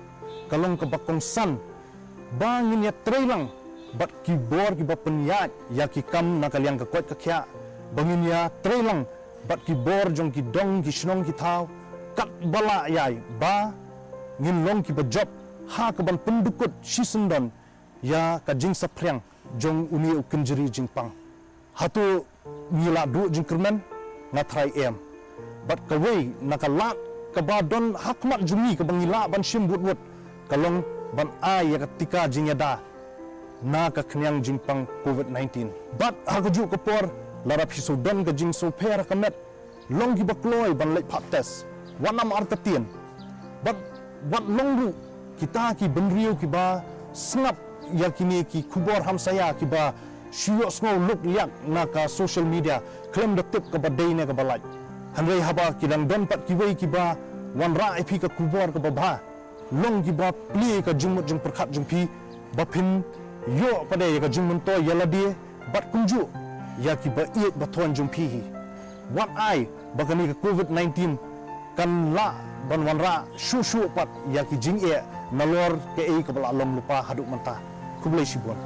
Ka long kaba kongsan ba ngin ïatrei lang bad ki bor kiba pynïaid ïa ki kam na ka liang ka koit ka khiah, ba ngin ïatrei lang bad ki bor jong ki dong ki shnong ki thaw, katba lah ïai ba ngin long kiba jop ha kaban pyndukut shisyndon ïa ka jingsaphriang jong une u kynjri jingpang. Hato ngi la duh jingkyrmen? Nga tharai em. Bad kawei na ka lad kaba don ha khmat jong ngi kaba ngi lah ban shim wut wut ka long ban ai ïa ka tika jingïada na ka khñiang jingpang covid nineteen. Bad ha kajuh ka por, lada phi shu don ka jingsngewpher ha ka met, long kiba kloi ban leit phah test. Wat nym artatien. Bad wat long ruh kita ki bynriew kiba sngap ïa kine ki khubor hamsaïa kiba shu ïohsngew luk liak na ka social media, khlem da tip kaba dei ne kaba lait. Hynrei haba ki dang don pat kiwei kiba wanrah ïa phi ka khubor kaba bha, long kiba plie ka jingmut jingpyrkhat jong phi ba phin ïoh pat de ïa ka jingmyntoi ïa lade bad kumjuh ïa kiba ïeit ba thoiñ jong phi hi. Wat ai ba kane ka covid nineteen kan lah ban wanrah shuh shuh pat ïa ki jingeh nalor kaei kaba la long lypa haduh mynta. Khublei shibun.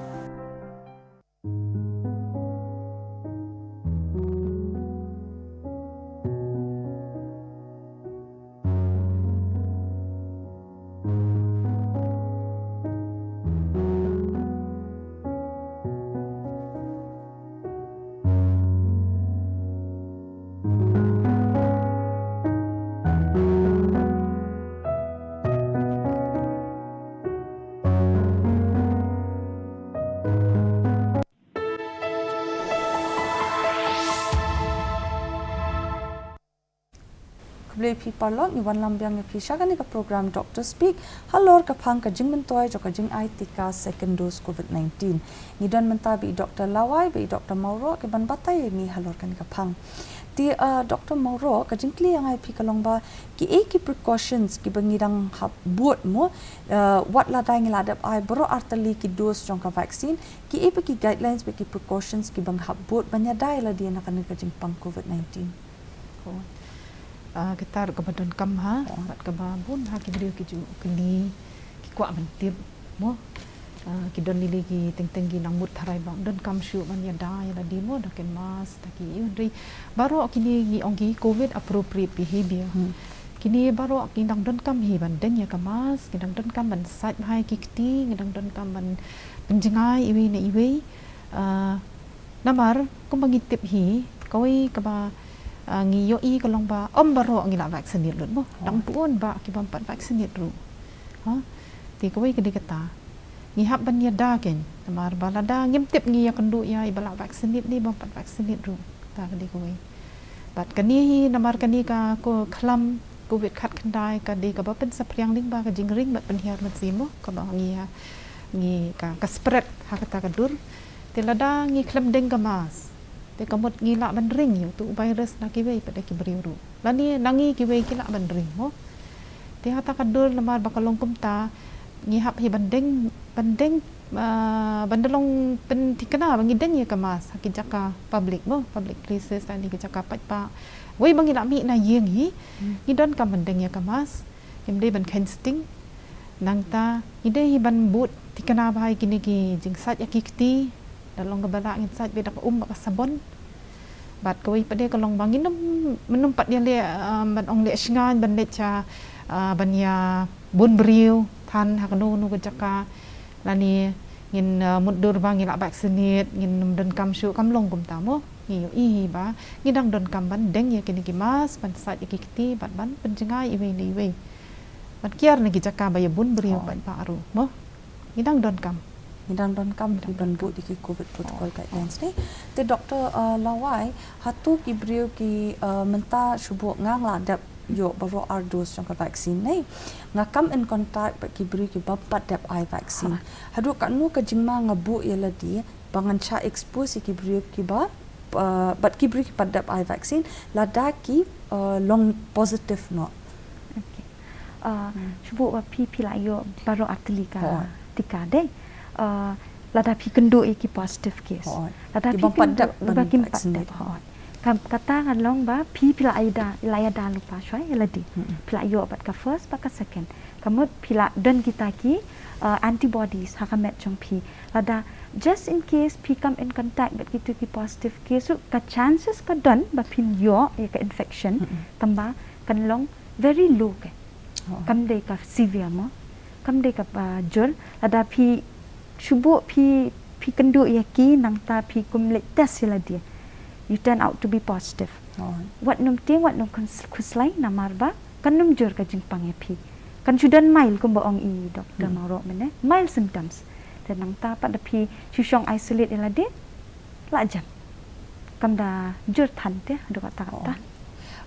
Khublei phi paralok, ngi wanlam biang ïa phi sha kane ka program Doctor Speak halor ka phang ka jingmyntoi jong ka jingai tika second dose covid nineteen. Ngi don mynta bad i Doctor Lawai bad i Doctor Mawroh ki ban batai ïa ngi halor kane ka phang. Te, uh, Doctor Mawroh, ka jingkylli ïa nga ïa phi ka long ba kiei ki precautions kiba ngi dang hap bud mo, uh, wat lada ngi la dep ai baroh artylli ki dose jong ka vaccine, kiei pat ki guidelines bad ki precautions kiba ngi hap bud ban ïada ïa lade na kane ka jingpang covid nineteen. Ko. Ah, kita ruh kaba donkam ha, bad kaba bun ha ki briew ki ju kylli, ki kwah ban tip mo. Ah, ki don lili ki teng teng ki nang mut tharai ba donkam shuh ban ïada ïa lade mo, da ki mask, da ki, hynrei baroh kine ngi ong ki covid appropriate behavior. Kine baroh ki dang donkam hi ban deng ïa ka mask, ki dang donkam ban sait bha ïa ki kti, ki dang donkam ban pynjngai iwei na iwei. Ah, namar kumba ngi tip hi, kawei kaba, ah, ngi ïohi ka long ba ym baroh ngi la vaccinate lut mo. Dang bun ba ki bym pat vaccinate ruh. Ha? Te kawei ka dei kata. Ngi hap ban ïada kein, namar ba lada ngim tip ngi ïakynduh ïa i ba la vaccinate ne bym pat vaccinate ruh. Kata ka dei kawei. Bad kane hi namar kane ka, ka khlam Covid khatkhyndai ka dei kaba pynsaphriang lyngba ka jingring bad pynhiar mynsiem mo, kaba ngi ha, ngi ka, ka spread ha kata ka dur. Te lada ngi khlem deng ka mask, te ka mut ngi lah ban ring ïa utu u virus na kiwei pat de ki briew ruh. Lane na ngi kiwei ki lah ban ring mo. Te ha kata ka dur namar ba ka long kumta, ngi hap hi ban deng, ban deng, ah, ban da long pynthikna ba ngi deng ïa ka mask ha ki jaka public mo, public places lane ki jaka paidbah. Wei ba ngi lah mih na ïing hi, ngi donkam ban deng ïa ka mask. Ngim dei ban kheiñ sting. Nangta ngi dei hi ban bud thikna bha ïa kine ki jingsait ïa ki kti. Da long kaba lah ngin sait beit da ka um bad ka sabon. Bad kawei pat de ka long ba ngin ym, ngin ym pat ïaleh, ah, ban ong leh shngaiñ ban leit sha, ah, ban ïa bun briew than ha kano kano ka jaka. Lane ngin, ah, mutdur ba ngi la vaccinate, ngin ym donkam shuh, kam long kumta mo. Ngi ïohi hi ba ngi dang donkam ban deng ïa kine ki mask, ban sait ïa ki kti bad ban pynjngai iwei na iwei. Ban kiar na ki jaka ba ïa bun briew paidbah ruh mo. Ngi dang donkam. Ngi dang donkam hi ban bud ïa ki Covid protocol guidelines ne. Te Doctor, ah, Lawai, hato ki briew ki, ah, mynta shu buh, nga nga la dep ïoh baroh ar dose jong ka vaccine ne. Nga come in contact bad ki briew ki bym pat dep ai vaccine. Haduh katno ka jingma nga buh ïa lade ba ngan shah expose ïa ki briew kiba, ah, bad ki briew ki pat dep ai vaccine, lada ki, ah, long positive noh. Okay. Ah, shu buh ba phi, phi la ïoh baroh ar tylli ka tika dei. Ah, lada phi kynduh ïa ki positive case. Lada phi kynduh ba kim pat dep. Ka, kata ka long ba phi, phi la ïada, la ïada lypa shuwa ïa lade. Phi la ïoh bad ka first bad ka second. Ka mut phi la don kita ki, ah, antibodies ha ka met jong phi. Lada just in case phi come in contact bad kitu ki positive case ruh, ka chances ka don ba phin ïoh ïa ka infection, tangba kan long very low kein. Kam dei ka severe mo. Kam dei kaba jur. Lada phi shu buh phi, phi kynduh ïa ki nangta phi kum leit test ïa lade, you turn out to be positive. Wat nym tieng, wat nym khuslai namar ba kan nym jur ka jingpang ïa phi. Kan shu don mild kumba ong i Doctor Mawroh mynne. Mild symptoms. Te nangta pat da phi shu shong isolate ïa lade, la jem. Kam da jur than te haduh katta katta.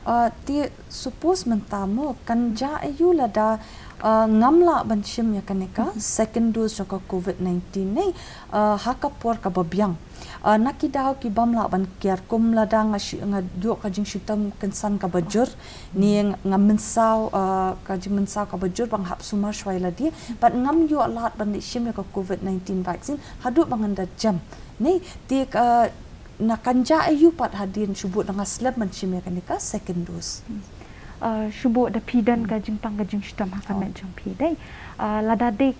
Ah, te suppose mynta mo, kan jia aiu lada, ah, ngam lah ban shim ïa kane ka second dose jong ka Covid nineteen ne, ah, ha ka por kaba biang. Ah, na ki daw ki bym lah ban kiar, kum lada nga shi-, nga ïoh ka jingshitom kynsan kaba jur, ne nga mynsaw, ah, ka jingmynsaw kaba jur ba nga hap sumar shuwa ïa lade, bad ngam ïoh lad ban leit shim ïa ka Covid nineteen vaccine haduh ba ngan da jem. Ne, te ka, na kan jia aiu pat hadien shu buh da nga slem ban shim ïa kane ka second dose. Ah, shu buh da phi don ka jingpang ka jingshitom ha ka met jong phi dei. Ah, lada dei,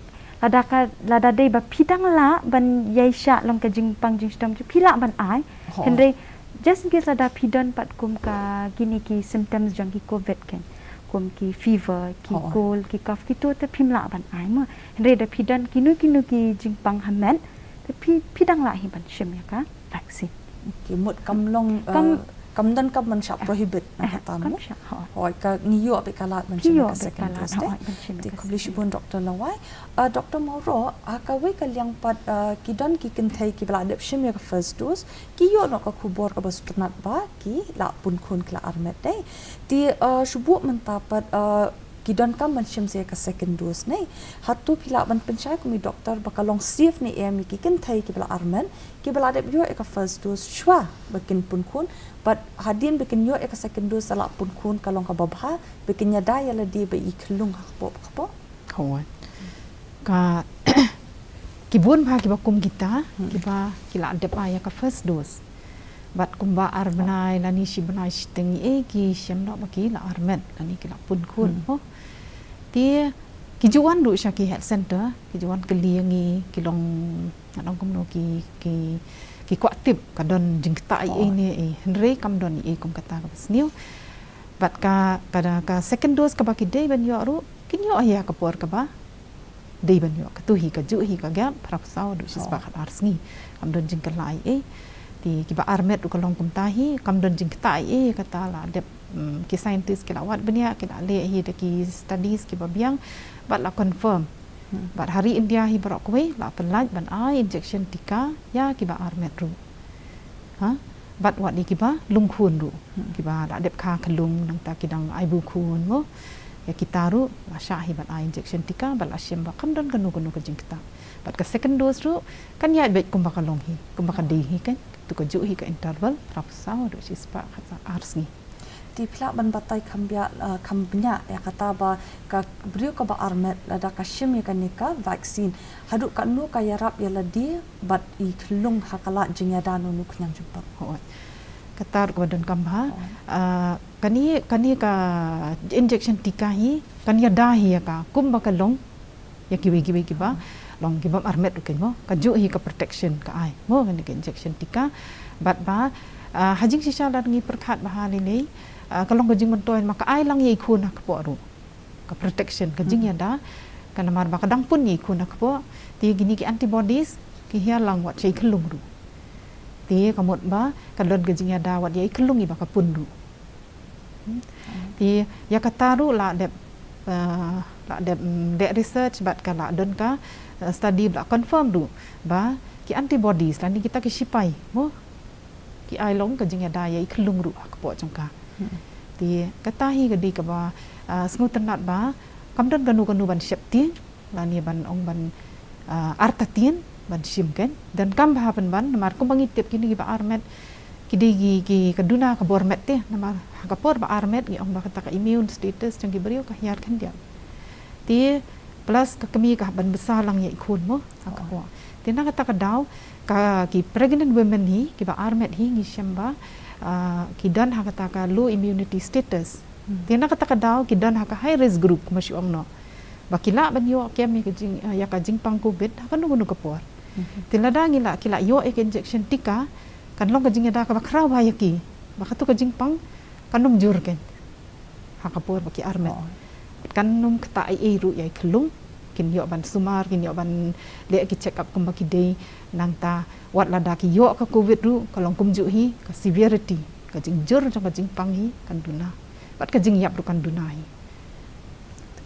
lada ka, lada dei ba phi dang lah ban ïaishah long ka jingpang jingshitom jong phi, lah ban ai. Hynrei just in case lada phi don pat kum ka kine ki symptoms jong ki Covid kein, kum ki fever, ki cold, ki cough, kitu te phim lah ban ai mo. Hynrei da phi don kino kino ki jingpang ha met, te phi, phi dang lah hi ban shim ïa ka vaccine. Ki mut kam long, kam, eh, kam don kam ban shah prohibit na kata mo. Kam shah, hooid. Hooid, ka ngi ïoh beit ka lad ban shim ïa ka second dose te. Khublei shibun Doctor Lawai. Ah, Doctor Mawroh, ha kawei ka liang pat, ah, ki don ki kynthei kiba la dep shim ïa ka first dose, ki ïoh noh ka khubor kaba sngewtynnat ba ki la pun khun, ki la armet dei. Te, ah, shu buh mynta pat, ah, ki donkam ban shim sa ïa ka second dose ne. Hato phi lah ban pynshai kum i Doctor ba ka long safe ne em ïa ki kynthei kiba la armet, kiba la dep ïoh ïa ka first dose shuwa ba kin pun khun, bad hadien ba kin ïoh ïa ka second dose da la pun khun, ka long kaba bha ba kin ïada ïa lade ba i khyllung ha kpoh kpoh? Hooid. Ka, ki bun bha kiba kum kita, kiba ki la dep ai ïa ka first dose. Bad kumba ar bnai lane shi bnai shiteng ïa ki shem noh ba ki la armet lane ki la pun khun mo. Te ki ju wan ruh sha ki health center, ki ju wan kylli ïa ngi, ki long, ngan ong kumno, ki, ki, ki kwah tip ka don jingktah ïa ei ne ei, hynrei kam don ïa ei kum kata kaba sniew. Bad ka, ka, ka second dose kaba ki dei ban ïoh ruh, kin ïoh ïa ka por kaba dei ban ïoh. Katu hi kajuh hi ka gap phra phew saw haduh shispah khat ar sngi. Kam don jingkylla ei ei. Te kiba armet ruh ka long kumta hi, kam don jingkta ei ei, kata la dep, mm, ki scientist ki la wad bniah, ki la leh hi da ki studies kiba biang, bad la confirm. Bad ha ri India hi baroh kawei la pyllait ban ai injection tika ïa kiba armet ruh. Ha? Bad wat ïa kiba lung khun ruh. Kiba la dep kha khyllung, nangta ki dang ai bu khun mo. Ïa kita ruh la shah hi ban ai injection tika, bad la shem ba kam don kano kano ka jingkta. Bad ka second dose ruh kan ïaid beit kumba ka long hi, kumba ka dei hi kan. Tu kajuh hi ka interval phra phew saw haduh shispah khat ar sngi. Te phi lah ban batai kham bia, ah, kham bniah ïa kata ba ka briew kaba armet lada ka shim ïa kane ka vaccine, haduh katno ka ïarap ïa lade bad i khyllung ha ka lad jingïada na u khñiang jingpang? Hooid. Kata ruh kaba donkam bha. Ah, kane, kane ka injection tika hi kan ïada hi ïa ka kumba ka long ïa kiwei kiwei kiba long kiba armet ruh kan mo. Kajuh hi ka protection ka ai mo, kane ka injection tika. Bad ba, ah, ha jingshisha lada ngi pyrkhat bha lei lei, ah, ka long ka jingmyntoi namar ka ai lang ïa i khun ha kpoh ruh. Ka protection, ka jingïada, ka namar ba ka dang pun ïa i khun ha kpoh, te kine ki antibodies ki hiar lang wat sha i khyllung ruh. Te ka mut ba ka don ka jingïada wat ïa i khyllung iba ka pun ruh. Hmm. Te ïa kata ruh la dep, ah, la dep, mm, dep research bad ka la don ka, ah, study ba la confirm ruh ba ki antibodies lane kita ki shipai mo, ki ai long ka jingïada ïa i khyllung ruh ha kpoh jong ka. Hmm. Te kata hi ka dei kaba, ah, sngewtynnat ba kam don kano kano ban sheptieng lane ban ong ban, ah, artatien ban shim kan. Donkam bha pynban namar kumba ngi tip kine kiba armet ki dei ki, ki ka duna ka bor met te, namar ha ka por ba armet ngi ong ba kata ka immune status jong ki briew ka hiar khyndiat. Te plus ka kmie ka hap ban bsa lang ïa i khun mo ha kpoh. Te na kata ka daw ka ki pregnant women hi, kiba armet hi ngi shem ba, ah, ki don ha kata ka low immunity status. Hmm. Te na kata ka daw ki don ha ka high risk group, kumba shu ong noh. Ba ki lah ban ïoh kem ïa ka jing, ah, ïa ka jingpang covid ha kano kano ka por. Hmm. Te lada ngi lah, ki lah ïoh ïa ka injection tika, kan long ka jingïada kaba khraw bha ïa ki. Ba katu ka jingpang kan ym jur kan ha ka por ba ki armet. Oh. Kan ym kata ei ei ruh ïa i khyllung, kin ïoh ban sumar, kin ïoh ban leh ki check up kumba ki dei, nangta wat lada ki ïoh ka covid ruh ka long kumjuh hi, ka severity, ka jingjur jong ka jingpang hi kan duna. Bad ka jingïap ruh kan duna hi.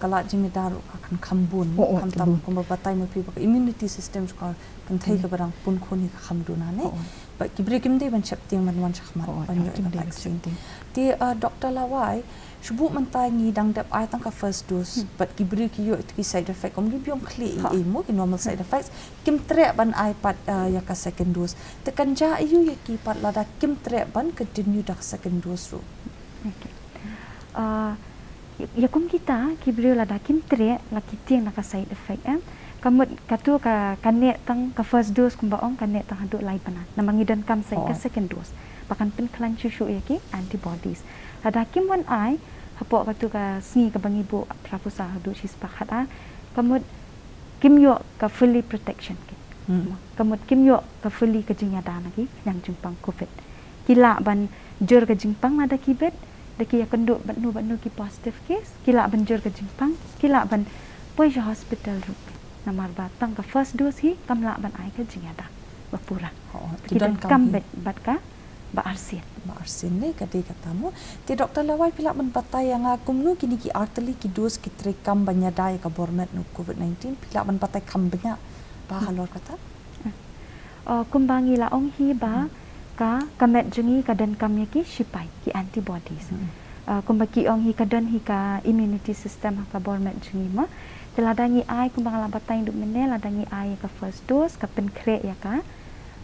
Ka lad jingïada ruh ka kan kham bun, oh, oh, khamtam kumba batai ma phi ba ka immunity system jong ka kynthei kaba dang pun khun hi ka kham duna ne. Oh, oh. Bad ki briew kim dei ban sheptieng ban wan shakhmat ban ïoh ïa ka vaccine. Te, ah, Doctor Lawai, shu buh mynta ngi dang dep ai tang ka first dose. Hmm. Bad ki briew ki ïoh ïa ki side effect, ym ki biang khlieh ei ei mo, ki normal side effects. Kim treh ban ai pat, ah, ïa ka second dose. Te kan jia aiu ïa ki pat lada kim treh ban continue da ka second dose ruh? Okay. Ah, ïa, ïa kum kita ki briew lada kim treh la ki tieng na ka side effect, em. Ka mut katu ka, ka neh tang ka first dose kumba ong, ka neh tang haduh lai bnai. Namar ngi donkam sa ïa ka second dose ba kan pynkhlaiñ shuh shuh ïa ki antibodies. Lada kim wan ai hapoh katu ka sngi kaba ngi buh phra phew saw haduh shispah khat ar, ka mut kim ïoh ka fully protection ki. Hmm. Ka mut kim ïoh ka fully ka jingïada na ki khñiang jingpang covid. Ki lah ban jur ka jingpang lada ki bit, da ki ïakynduh bad no bad no ki positive case, ki lah ban jur ka jingpang, ki lah ban poi sha hospital ruh. Namar ba tang ka first dose hi kam lah ban ai ka jingïada ba pura. Oh, ki donkam bit bad ka ba arsien. Ba arsien ne ka dei kata mo. Te Doctor Lawai, phi lah ban batai ïa nga kumno kine ki artylli ki dose ki treikam ban ïada ïa ka bor met na u covid nineteen, phi lah ban batai kham bniah bha halor kata? Hmm. Uh, kumba ngi la ong hi ba ka, ka met jong ngi ka donkam ïa ki shipai, ki antibodies. Hmm. Uh, kumba ki ong hi ka don hi ka immunity system ha ka bor met jong ngi mo. Te lada ngi ai kumba nga la batai naduh mynne, lada ngi ai ïa ka first dose ka pynkhreh ïa ka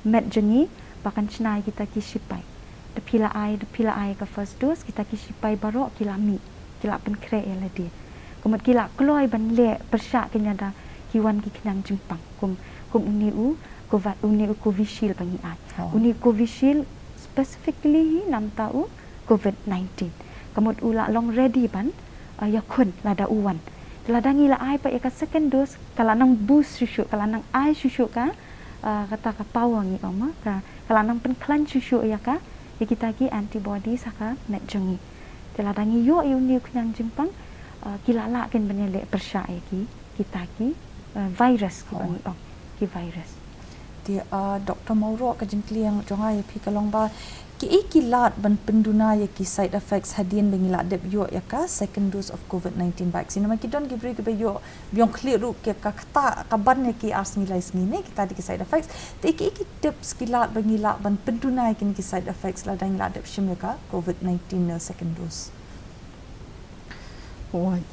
met jong ngi ba kan shna ïa kita ki shipai. Da phi la ai, da phi la ai ka first dose, kita ki shipai baroh ki la mih, ki la pynkhreh ïa lade. Ka mut ki la kloi ban leh pyrshah kynja da ki wan ki khñiang jingpang. Kum, kum une u, Cova-, une u Covishield ba ngi ai. Oh. Une u Covishield specifically hi namar u covid nineteen. Ka mut u la long ready ban, uh, ïakhun lada u wan. Lada ngi la ai pat ïa ka second dose, ka la nang boost shuh shuh, ka la nang ai shuh shuh ka, uh, kata ka power ngi ong ma, ka, ka la nang pynkhlaiñ shuh shuh ïa ka, ïa kita ki antibodies ha ka met jong ngi. Te lada ngi ïoh ïa une u khñiang jingpang, ah, ki lah lah kin ban ïaleh pyrshah ïa ki, kita ki, ah, virus kiba ngi ong, ki virus. Te, ah, Doctor Mawroh, ka jingkylli jong nga ïa phi ka long ba, kiei ki lad ban pynduna ïa ki side effects hadien ba ngi la dep ïoh ïa ka second dose of COVID nineteen vaccine? Namar ki don ki briew kiba ïoh biang khlieh ruh ki ka ktah kaban ïa ki ar sngi lai sngi ne, kita dei ki side effects. Te kiei ki tips ki lad ba ngi lah ban pynduna ïa kine ki side effects lada ngi la dep shim ïa ka COVID nineteen, uh, second dose? Hooid.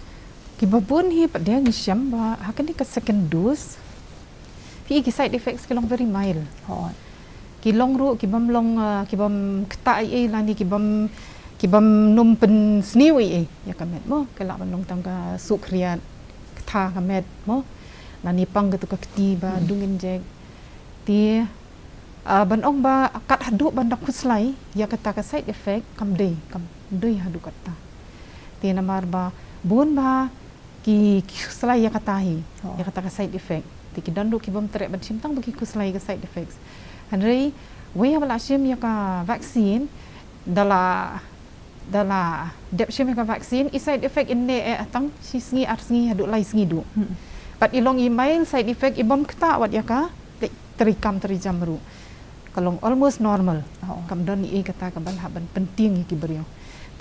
Kiba bun hi pat de ngi shem ba ha kane ka second dose, phi, ki side effects ki long very mild. Hooid. Ki long ruh, ki bym long, ah, ki bym ktah ei ei lane ki bym, ki bym nym pynsniew ei ei ïa ka met mo. Ki lah ban long tang ka suh khriat, ktha ka met mo, lane pang katu ka kti ba dung inject. Te, ah, ban ong ba kat haduh ban da khuslai ïa kata ka side effect, kam dei, kam dei haduh katta. Te namar ba bun ba ki, ki khuslai ïa kata hi, ïa kata ka side effect. Te ki don ruh ki bym treh ban shim tang ba ki khuslai ïa ka side effects. Hynrei wei haba la shim ïa ka vaccine, da la, da la dep shim ïa ka vaccine, i side effect in neh eh tang shi sngi ar sngi haduh lai sngi duh. Pat i long i mild side effect, i bym ktah wat ïa ka, te trei kam trei jam ruh. Ka long almost normal. Kam don ei ei kata kaban hap ban pyntieng ïa ki briew.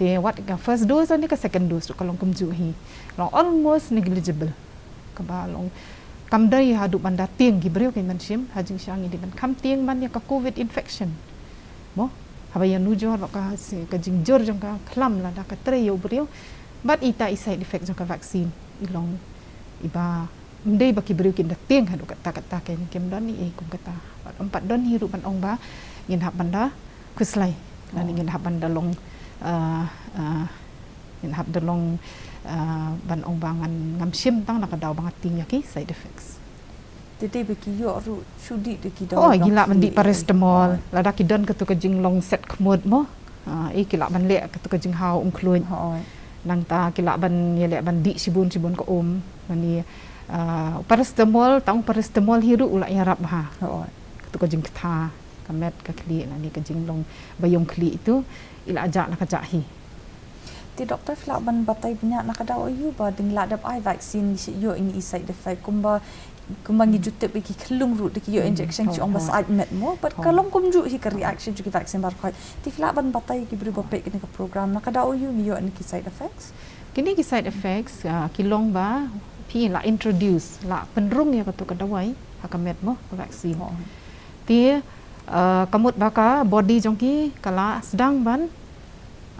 Te wat ka first dose ne ka second dose ruh ka long kumjuh hi. Long almost negligible. Kaba long kam dei haduh ban da tieng ki briew kin ban shim, ha jingshisha ngi dei ban kham tieng man ïa ka COVID infection. Mo, haba ïanujor bad ka, ka jingjur jong ka khlam lada ka trei ïa u briew. Bad ita i side effect jong ka vaccine i long iba ym dei ba ki briew kin da tieng haduh katta katta, kin, kim don ei ei kum kata. Bad ym pat don hi ruh ban ong ba ngin hap ban da khuslai. Lane ngin hap ban da long, ah, ah, ngin hap da long, ah, ban ong ba ngan, ngam shim tang na ka daw ba nga tieng ïa ki side effects. Te dei ba ki ïoh ruh shu dih da ki daw. Oh, ki lah ban dih paracetamol. Lada ki don katu ka jinglong set khmut mo. Ah, eh, ki lah ban leh katu ka jinghaw umkhluit. Nangta ki lah ban ïaleh ban dih shibun shibun ka um. Lane, ah, paracetamol, tang paracetamol hi ruh u la ïarap bha. Katu ka jingktha ka met ka khlieh lane ka jinglong ba ïong khlieh itu i la jah na ka jah hi. Te doktor, phi lah ban batai bniah na ka daw aiu ba dang la dep ai vaccine ngi shu ïoh ïa i side effect, kumba, kumba ngi ju tip ïa ki khyllung ruh da ki ïoh injection ki ong ba sait met mo, bad ka long kumjuh hi ka reaction jong ki vaccine baroh khoit. Te phi lah ban batai ki briew ba peit kane ka program na ka daw aiu ngi ïoh ïa ki side effects? Kine ki side effects, ah, ki long ba phi la introduce, la pynrung ïa katu ka dawai ha ka met mo, ka vaccine. Te, ah, ka mut ba ka body jong ki ka la sdang ban,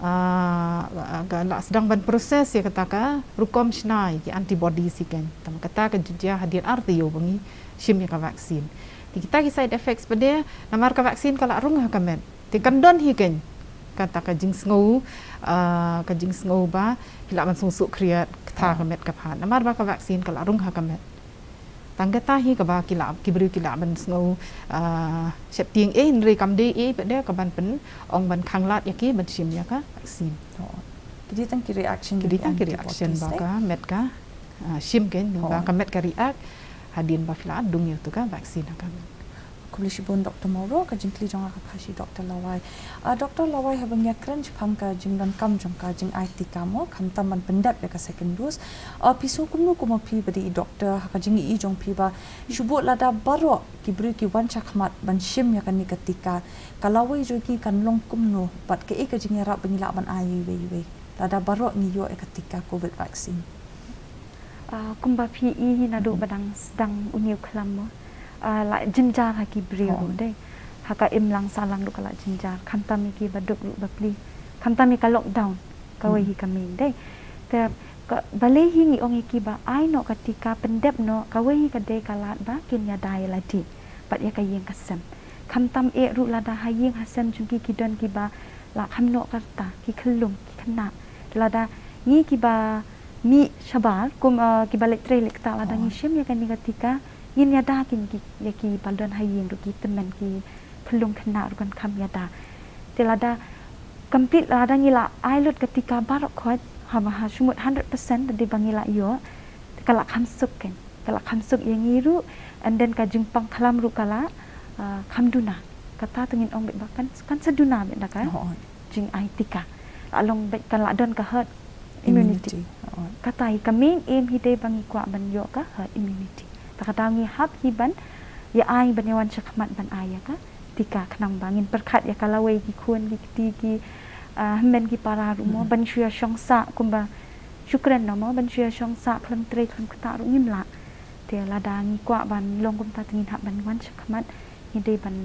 ah, ka la sdang ban process ïa kata ka rukom shna ïa ki antibodies hi kein. Tang kata ka ju jia hadien ar taïew ba ngi shim ïa ka vaccine. Te kita ki side effects pat de namar ka vaccine ka la rung ha ka met. Te kan don hi kein kata ka jingsngew, ah, ka jingsngew ba phi lah ban sngewsuk khriat, ktha ka met ka phad. Namar ba ka vaccine ka la rung ha ka met. Tang kata hi kaba ki lah, ki briew ki lah ban sngew, ah, sheptieng eh, hynrei kam dei eh pat de kaban pyn-ong ban khanglad ïa ki ban shim ïa ka vaccine. Ki dei tang ki reaction, ki dei tang ki reaction ba ka met ka, ah, shim kein, ba ka met ka react hadien ba phi la dung ïa utu ka vaccine ha ka met. Khublei shibun Doktor Mawroh, ka jingkylli jong nga ka phah sha i Doktor Lawai. Ah, Doktor Lawai, haba ngi ïakren shaphang ka jingdonkam jong ka jingai tika mo, khamtam ban pyndep ïa ka second dose. Ah, phi sngew kumno kum ma phi ba dei i doktor, ha ka jingïohi jong phi ba shu bud lada baroh ki briew ki wan shakhmat ban shim ïa kane ka tika, ka lawei jong ki kan long kumno bad kaei ka jingïarap ba ngi lah ban ai iwei iwei lada baroh ngi ïoh ïa ka tika COVID vaccine? Ah, kumba phi i hi naduh ba dang sdang une u khlam mo. Ah, la jynjar ha ki briew ruh dei. Ha ka imlang sahlang ruh ka la jynjar. Khamtam ïa ki ba duk ruh ba pli. Khamtam ïa ka lockdown. Kawei hi ka main dei. Te ka, balei hi ngi ong ïa ki ba ai noh ka tika, pyndep noh, kawei hi ka dei ka lad ba kin ïada ïa lade bad ïa ka ïing ka sem. Khamtam eh ruh lada ha ïing ha sem jong ki ki don kiba la kham noh ka rta, ki khyllung, ki khynnah. Te lada ngi kiba mih shabar, kum, eh, kiba leit trei leit ktah, lada ngi shim ïa kane ka tika, ngin ïada kin ki, ïa kiba don ha ïing ruh, ki tymmen, ki khyllung khynnah ruh kan kham ïada. Te lada complete, lada ngi la ai lut ka tika baroh khoit, ha, ha shu mut hundred percent da dei ba ngi la ïoh, te ka la kham suk kein. Ka la kham suk ïa ngi ruh, and then ka jingpang khlam ruh ka la, ah, kham duna. Kata to ngin ong beit ba kan, kan sa duna beit da ka jingai tika. Ka long bad ka la don ka herd immunity. Kata hi ka main aim hi dei ba ngi kwah ban ïoh ka herd immunity. Ta ka daw ngi hap hi ban ïa ai ban ïa wan shakhmat ban ai ïa ka tika khnang ba ngin pyrkhat ïa ka lawei ki khun ki kti ki, ah, hynmen ki para ruh mo, ban shu ïa shong sah kumba shu kren no mo, ban shu ïa shong sah khlem trei khlem ktah ruh ngim lah. Te lada ngi kwah ban long kumta te ngin hap ban wan shakhmat. Ngi dei ban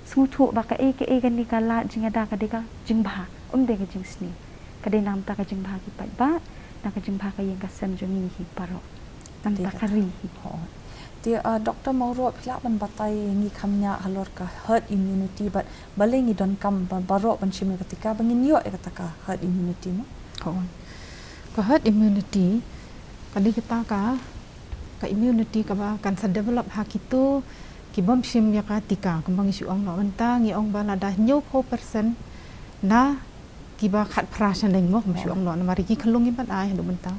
sngewthuh ba kaei kaei kane ka lad jingïada ka dei ka jingbha, um dei ka jingsniew. Ka dei na ka bynta ka jingbha ki paidbah, na ka jingbha ka ïing ka sem jong ngi hi baroh. Na ka bynta ka ri hi. Te, ah, Doctor Mawroh, phi lah ban batai ïa ngi khyndiat halor ka herd immunity bad balei ngi donkam ba baroh ban shim ïa ka tika ba ngin ïoh ïa kata ka herd immunity mo? Ka herd immunity ka dei kata ka, ka immunity kaba kan sa develop ha kito ki bym shim ïa ka tika, kumba ngi shu ong noh mynta, ngi ong ba lada hynñiewphew percent na kiba khatphra shaneng mo, kumba shu ong noh, namar ki khyllung ngim pat ai haduh mynta.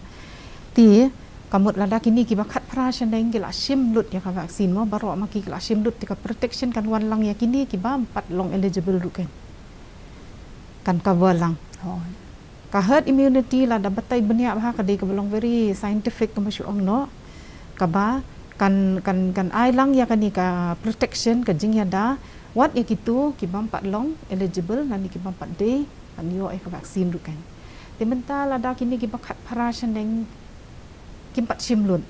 Te ka mut lada kine kiba khatphra shaneng ki la shim lut ïa ka vaccine mo, baroh ma ki la shim lut, te ka protection kan wan lang ïa kine ki bym pat long eligible ruh kan. Kan cover lang. Ka herd immunity lada batai bniah bha ka dei kaba long very scientific kumba shu ong noh. Kaba kan, kan, kan ai lang ïa kane ka protection, ka jingïada wat ïa kito ki bym pat long eligible lane ki bym pat dei ban ïoh ïa ka vaccine ruh kan. Te mynta lada kine kiba khatphra shaneng kim pat shim lut.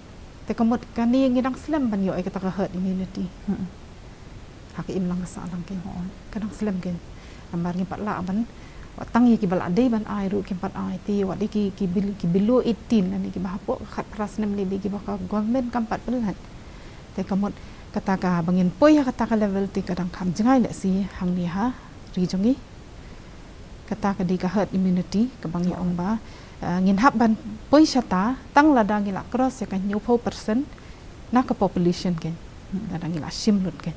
Te ka mut kane ngi dang slem ban ïoh ïa kata ka herd immunity. Ha ka imlang ka sahlang kan. Ka dang slem kan. Namar ngim pat lah ban, wat tang ïa kiba la dei ban ai ruh kim pat ai, te wat ïa ki, ki bil-, ki below eighteen lane kiba hapoh ka khatphra snem lane kiba ka government kam pat pynlait. Te ka mut kata kaba ngin poi ha kata ka level te ka dang kham jngai lehse hangne ha ri jong ngi. Kata ka dei ka herd immunity kaba ngi ong ba, eh, ngin hap ban poi shata tang lada ngi la cross ïa ka hynñiewphew percent na ka population kan. Lada ngi la shim lut kan.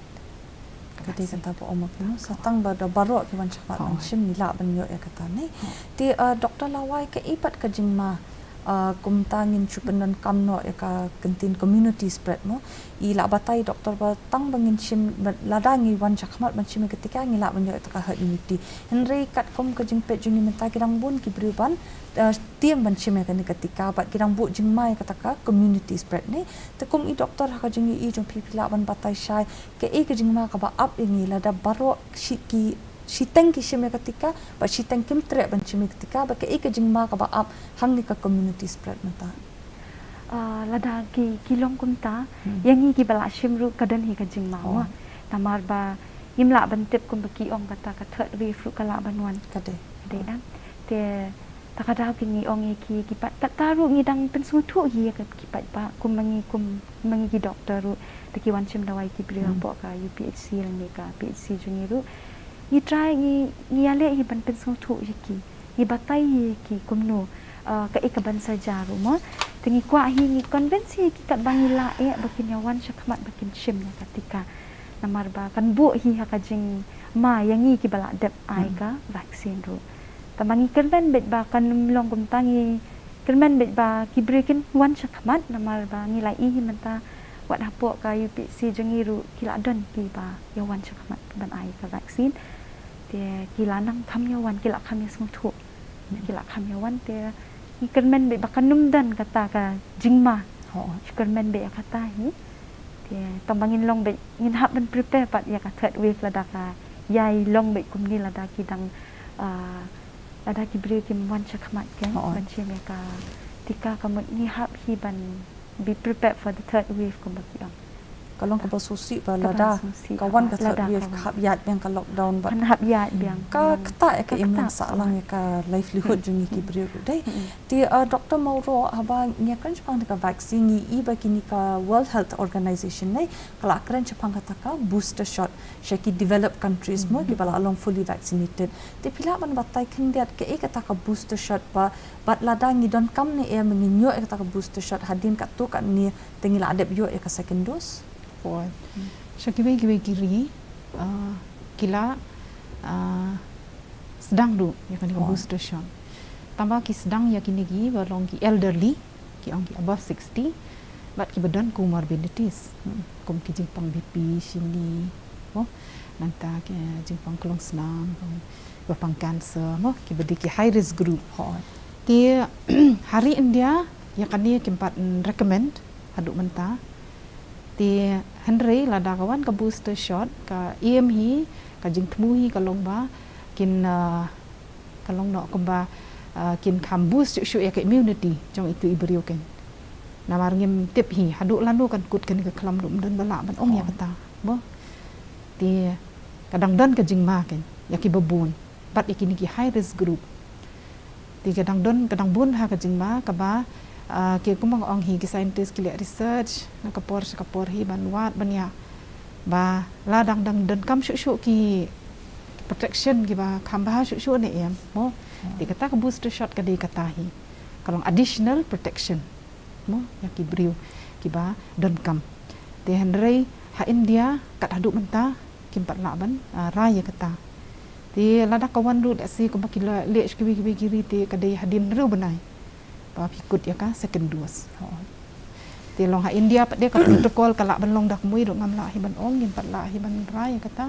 Ka dei kata ba ong ma phi, sa tang ba da baroh ki wan shakhmat ban shim ngi lah ban ïoh ïa kata ne. Te, eh, Doctor Lawai, kaei pat ka jingma, eh, kumta ngin shu pyndonkam noh ïa ka kyntien community spread mo. I la batai doctor ba tang ba ngin shim, ba lada ngi wan shakhmat ban shim ïa ka tika ngi lah ban ïoh ïa ka herd immunity. Hynrei katkum ka jingpeit jong ngi mynta ki dang bun ki briew ban, eh, tieng ban shim ïa kane ka tika bad ki dang buh jingma ïa kata ka community spread ne. Te kum i doctor ha ka jingïohi jong phi, phi lah ban batai shai kaei ka jingma kaba ap ïa ngi lada baroh shi ki, shiteng ki shim ïa ka tika bad shiteng kim treh ban shim ïa ka tika, bad kaei ka jingma kaba ap hangne ka community spread mynta? Ah, lada ki, ki long kumta, ïa ngi kiba la shim ruh ka don hi ka jingma mo. Namar ba ngim lah ban tip kumba ki ong kata ka third wave ruh ka lah ban wan. Ka dei. Ka dei em. Te ta ka daw ki ngi ong ïa ki, ki pat, pat ta ruh ngi dang pynsngewthuh hi ïa ki paidbah, kum ma ngi, kum ma ngi ki doctor ruh, te ki wan shim dawai ki briew hapoh ka U P H C lane ka P H C jong ngi ruh. Ngi try, ngi, ngi ïaleh hi ban pynsngewthuh ïa ki. Ngi batai hi ïa ki kumno, eh, kaei kaban sa jia ruh mo. Te ngi kwah hi, ngi convince hi ïa ki katba ngi lah eh ba kin ïa wan shakhmat ba kin shim ïa ka tika. Namar ba kan buh hi ha ka jingma ïa ngi kiba la dep ai ka vaccine ruh. Tangba ngi kyrmen beit ba kan ym long kumta, ngi kyrmen beit ba ki briew kin wan shakhmat namar ba ngi la ïohi mynta wat hapoh ka U P H C jong ngi ruh ki la don kiba ïa wan shakhmat ban ai ka vaccine. Te ki la nang kham ïa wan, ki la kham ïa sngewthuh. Ki la kham ïa wan te ngi kyrmen beit ba kan ym don kata ka jingma. Ngi kyrmen beit ïa kata hi. Te tangba ngin long beit, ngin hap ban prepare pat ïa ka third wave lada ka ïai long beit kumne, lada ki dang, ah, lada ki briew kim wan shakhmat kan ban shim ïa ka tika, ka mut ngi hap hi ban be prepared for the third wave kumba ki ong. Ka long kaba sngewsih ba lada ka wan ka third wave ka hap ïaid biang ka lockdown bad kan hap ïaid biang. Ka ktah ïa ka imlang sahlang ïa ka livelihood jong ngi ki briew ruh dei. Te, uh, Doctor Mawroh, haba ngi ïakren shaphang ka vaccine ngi i ba kine ka World Health Organization ne ka la kren shaphang kata ka booster shot sha ki developed countries mo kiba la long fully vaccinated. Te phi lah ban batai khyndiat kaei kata ka booster shot ba, bad lada ngi donkam ne em ngin ïoh ïa kata ka booster shot hadien katto katne te ngi la dep ïoh ïa ka second dose? Sha kiwei kiwei ki ri, uh, ki la, uh, sdang ruh ïa kane ka booster shot. Tangba ki sdang ïa kine kiba long ki elderly, ki ong ki above sixty, bad kiba don comorbidities. Kum ki jingpang B P, shini, mo, nangta ki jingpang klongsnam, kum ba pang cancer mo, kiba dei ki high risk group. Hooid. Te ha ri India ïa kane kim pat recommend haduh mynta. Te hynrei lada ka wan ka booster shot, ka aim hi, ka jingthmu hi ka long ba kin, ah, ka long noh kumba, ah, kin kham boost shuh shuh ïa ka immunity jong itu i briew ken. Namar ngim tip hi haduh lano kan kut kane ka khlam, ruh ym don ba lah ban ong ïa kata mo. Te ka dang don ka jingma ken ïa kiba bun, bad ïa kine ki high risk group. Te ka dang don, ka dang bun ha ka jingma kaba, ah, ki kumba nga ong hi, ki scientist ki leh research na ka por sha ka por hi ban wad ban ïa ba la dang dang donkam shuh shuh ki protection kiba kham bha shuh shuh ne em mo. Te kata ka booster shot ka dei kata hi, ka long additional protection mo ïa ki briew kiba donkam. Te hynrei ha India kat haduh mynta kim pat lah ban, ah, rai ïa kata. Te lada ka wan ruh da si kumba ki la leh sha kiwei kiwei ki ri, te ka dei hadien hynriew bnai ba phi kut ïa ka second dose. Te long ha India pat de ka protocol ka lah ban long da kmui ruh, ngam lah hi ban ong, ngim pat lah hi ban rai ïa kata.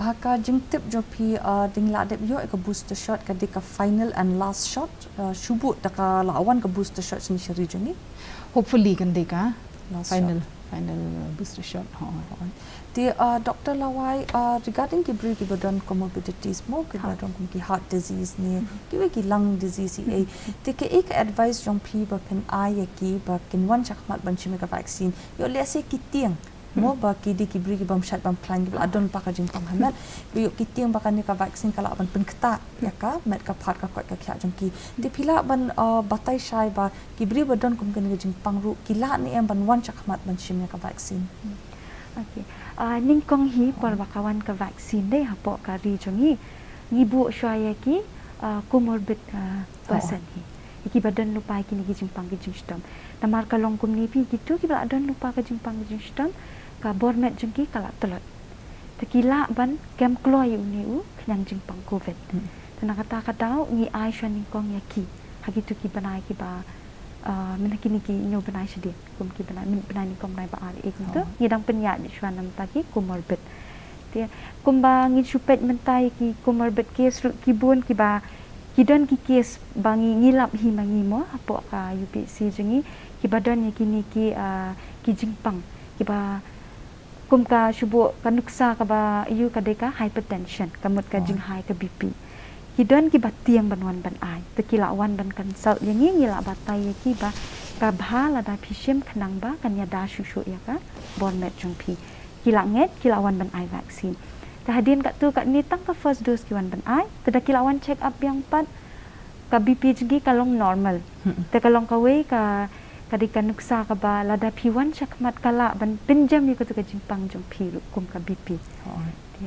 Ha ka jingtip jong phi, ah, dang lah dep ïoh ïa ka booster shot, ka dei ka final and last shot, ah, shu buh da ka la wan ka booster shot shane sha ri jong ngi? Hopefully kan dei ka final, final booster shot. Te, ah, Doctor Lawai, ah, regarding ki briew kiba don comorbidities mo, kiba don kum ki heart disease ne kiwei ki lung disease hi ei, te kaei ka advice jong phi ba phin ai ïa ki ba kin wan shakhmat ban shim ïa ka vaccine? Ïoh lehse ki tieng mo ba ki dei ki briew ki bym shait bym khlaiñ, kiba la don lypa ka jingpang ha met, ba ïoh ki tieng ba kane ka vaccine ka lah ban pynktah ïa ka met ka phad ka koit ka khiah jong ki. Te phi lah ban, ah, batai shai ba ki briew ba don kum kane ka jingpang ruh ki lah ne em ban wan shakhmat ban shim ïa ka vaccine? Okay. Ah, nyngkong hi por ba ka wan ka vaccine dei hapoh ka ri jong ngi, ngi buh shuwa ïa ki, ah, comorbid, ah, person hi, ïa kiba don lypa ïa kine ki jingpang ki jingshitom. Namar ka long kumne phi, kito kiba la don lypa ka jingpang ka jingshitom, ka bor met jong ki ka la tlot. Te ki lah ban kem kloi ïa une u khñiang jingpang covid. Te na kata ka daw ngi ai shuwa nyngkong ïa ki ha kito ki bnai kiba, ah, mynta kine ki hynñiew bnai shadien, kum ki bnai, myn-, bnai nyngkong bnai ba ar, eh, kumto ngi dang pynïaid shuwa namar ki comorbid. Te kumba ngin shu peit mynta ïa ki comorbid case ruh ki bun kiba, ki don ki case ba ngi, ngi lap hi ma ngi mo hapoh ka U P H C jong ngi, kiba don ïa kine ki, ah, ki jingpang kiba kum ka shu buh ka nuksa kaba ïoh ka dei ka hypertension, ka mut ka jinghai ka B P. Ki don kiba tieng ban wan ban ai, te ki lah wan ban consult ïa ngi, ngi lah batai ïa ki ba ka bha lada phi shim khnang ba kan ïada shuh shuh ïa ka bor met jong phi. Ki lah ngeit, ki lah wan ban ai vaccine. Te hadien katto katne tang ka first dose ki wan ban ai, te da ki lah wan check up biang pat, ka B P jong ki ka long normal. Te ka long kawei ka, ka dei ka nuksa kaba lada phi wan shakhmat ka lah ban pynjem ïa katu ka jingpang jong phi ruh kum ka B P. Te,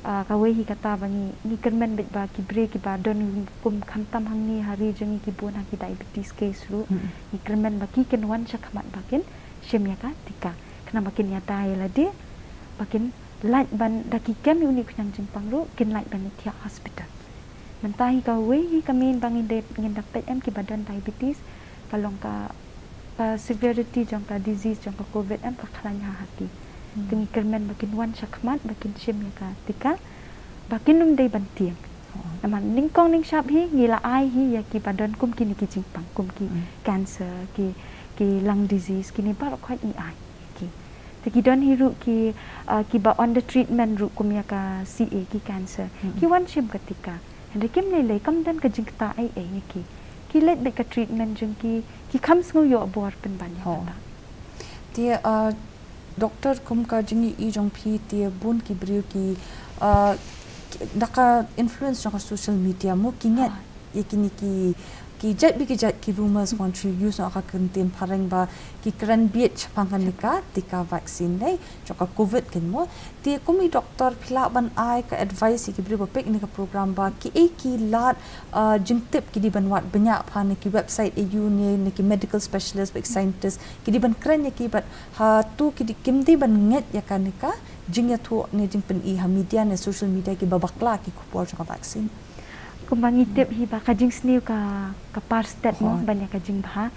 ah, kawei hi kata ba ngi, ngi kyrmen beit ba ki briew kiba don kum khamtam hangne ha ri jong ngi ki bun ha ki diabetes case ruh. Ngi kyrmen ba ki kin wan shakhmat ba kin shim ïa ka tika, khnang ba kin ïada ïa lade, ba kin lait ban, da ki kem ïa une u khñiang jingpang ruh kin lait ban ïathiah hospital. Mynta hi kawei hi ka main ba ngin da, ngin da peit em kiba don diabetes, ka long ka, ka severity jong ka disease jong ka covid em ka khlaiñ ha ha ki. Te ngi kyrmen ba kin wan shakhmat ba kin shim ïa ka tika, ba kin ym dei ban tieng. Namar nyngkong nyngshap hi ngi la ai hi ïa kiba don kum kine ki jingpang, kum ki cancer, ki, ki lung disease, kine baroh khoit ngi ai ïa ki. Te ki don hi ruh ki, ah, kiba on the treatment ruh kum ïa ka C A, ki cancer. Ki wan shim ka tika. Hynrei kim lei lei, kam don ka jingktah ei ei ïa ki. Ki leit beit ka treatment jong ki, ki kham sngew ïoh bor pynban ïa kata. Te, ah, Doctor, kum ka jingïohi jong phi te bun ki briew ki, ah, ki, da ka influence jong ka social media mo ki ngeit ïa kine ki, ki jait bad ki jait ki rumors, wan shu use noh ka kyntien phareng ba ki kren bieit shaphang kane ka tika vaccine dei jong ka covid kin mo. Te kum i doctor phi lah ban ai ka advice ïa ki briew ba peit ïa kane ka program ba kiei ki lad, ah, jingtip ki dei ban wad bniah pha na ki website A U ne, na ki medical specialist bad scientist, ki dei ban kren ïa ki bad hato ki dei, kim dei ban ngeit ïa kane ka jingïathuh ne jingpyni ha media ne social media kiba bakla ki khubor jong ka vaccine? Kumba ngi tip hi ba ka jingsniew ka, ka par stet mo ban ïa ka jingbha.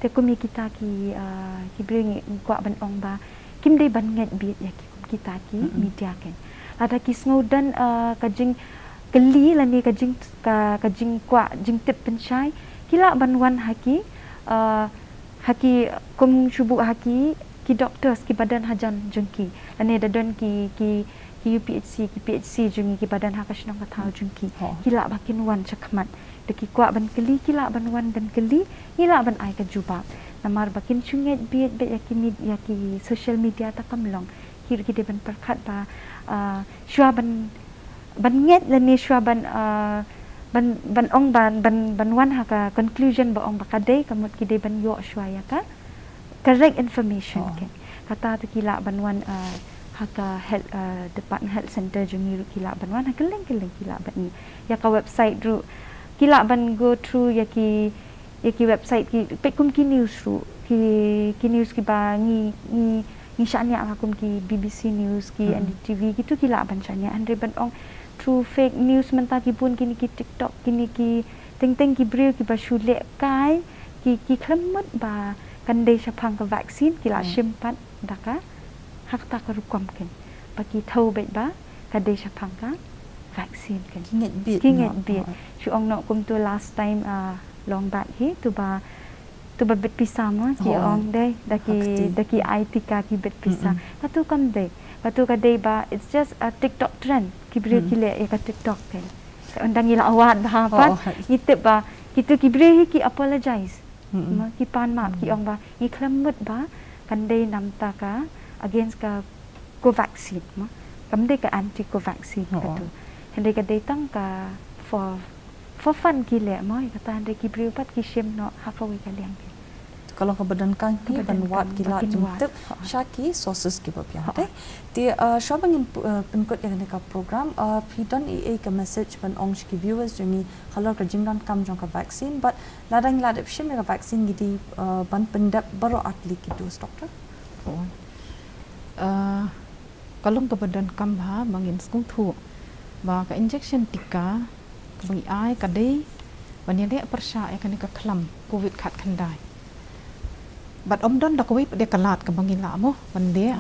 Te kum ïa kita ki, ah, ki briew ngi kwah ban ong ba kim dei ban ngeit bieit ïa ki kum kita ki media ken. Lada ki sngew don, ah, ka jing, kylli lane ka jing, ka, ka jingkwah jingtip pynshai, ki lah ban wan ha ki, uh, ha ki, kum shu buh ha ki, ki doctors kiba don hajan jong ki, lane da don ki, ki, ki U P H C, ki P H C jong ngi kiba don ha ka shnong ka thaw jong ki. Ki lah ba kin wan shakhmat. Da ki kwah ban kylli, ki lah ban wan ban kylli, ngi lah ban ai ka jubab. Namar ba kin shu ngeit bieit beit ïa ki mid-, ïa ki social media ta kam long. Ki ruh ki dei ban pyrkhat ba, ah, shuwa ban, ban ngeit lane shuwa ban, ah, ban, ban ong ban, ban, ban wan ha ka conclusion ba ong ba ka dei, ka mut ki dei ban ïoh shuwa ïa ka correct information. Kata te ki lah ban wan, ah, ha ka health, ah, department, health center jong ngi ruh ki lah ban wan, ha kylleng kylleng ki lah ban ïa ka website ruh ki lah ban go through ïa ki, ïa ki website ki, peit kum ki news ruh, ki, ki news kiba ngi, ngi, ngi shaniah, ha kum ki B B C News, ki N D T V, kitu ki lah ban shaniah. Hynrei ban ong through fake news mynta ki bun kine ki TikTok, kine ki teng teng ki briew kiba shu leh kai, ki, ki khlem mut ba kan dei shaphang ka vaccine, ki lah shim pat da ka, ha kata ka rukom ken, ba ki thew beit ba ka dei shaphang ka vaccine ken. Ki ngeit bieit. Shu ong noh kumtu last time, ah, long back hi, tu ba, tu ba bit pisa mo, ki ong dei, da ki, da ki ai tika ki bit pisa. Katu kam dei. Katu ka dei ba, it's just a TikTok trend. Ki briew ki leh ïa ka TikTok ken. Ynda ngi la wad bha pat, ngi tip ba kitu ki briew hi ki apologize. Mo, ki pan map, ki ong ba ngi khlem mut ba kan dei namar ka against ka Covaxin mo. Kam dei ka anti Covaxin katu. Hynrei ka dei tang ka for, for fun ki leh mo, kata hynrei ki briew pat ki shim noh ha kawei ka liang. Ka long kaba donkam hi ban wad, ki lad jingtip sha ki sources kiba biang. Te, te, uh, shuwa ba ngin pu-, uh, pynkut ïa kane ka program, uh, phi don ei ei ka message ban ong sha ki viewers jong ngi halor ka jingdonkam jong ka vaccine, bad lada ngi la dep shim ïa ka vaccine ngi dei, uh, ban pyndep baroh artylli ki dose, Doctor? Uh, ka long kaba donkam bha ba ngin sngewthuh ba ka injection tika kaba ngi ai ka dei ban ïaleh pyrshah ïa kane ka khlam Covid khatkhyndai. Bad ym don da kawei pat de ka lad kaba ngi lah mo ban leh.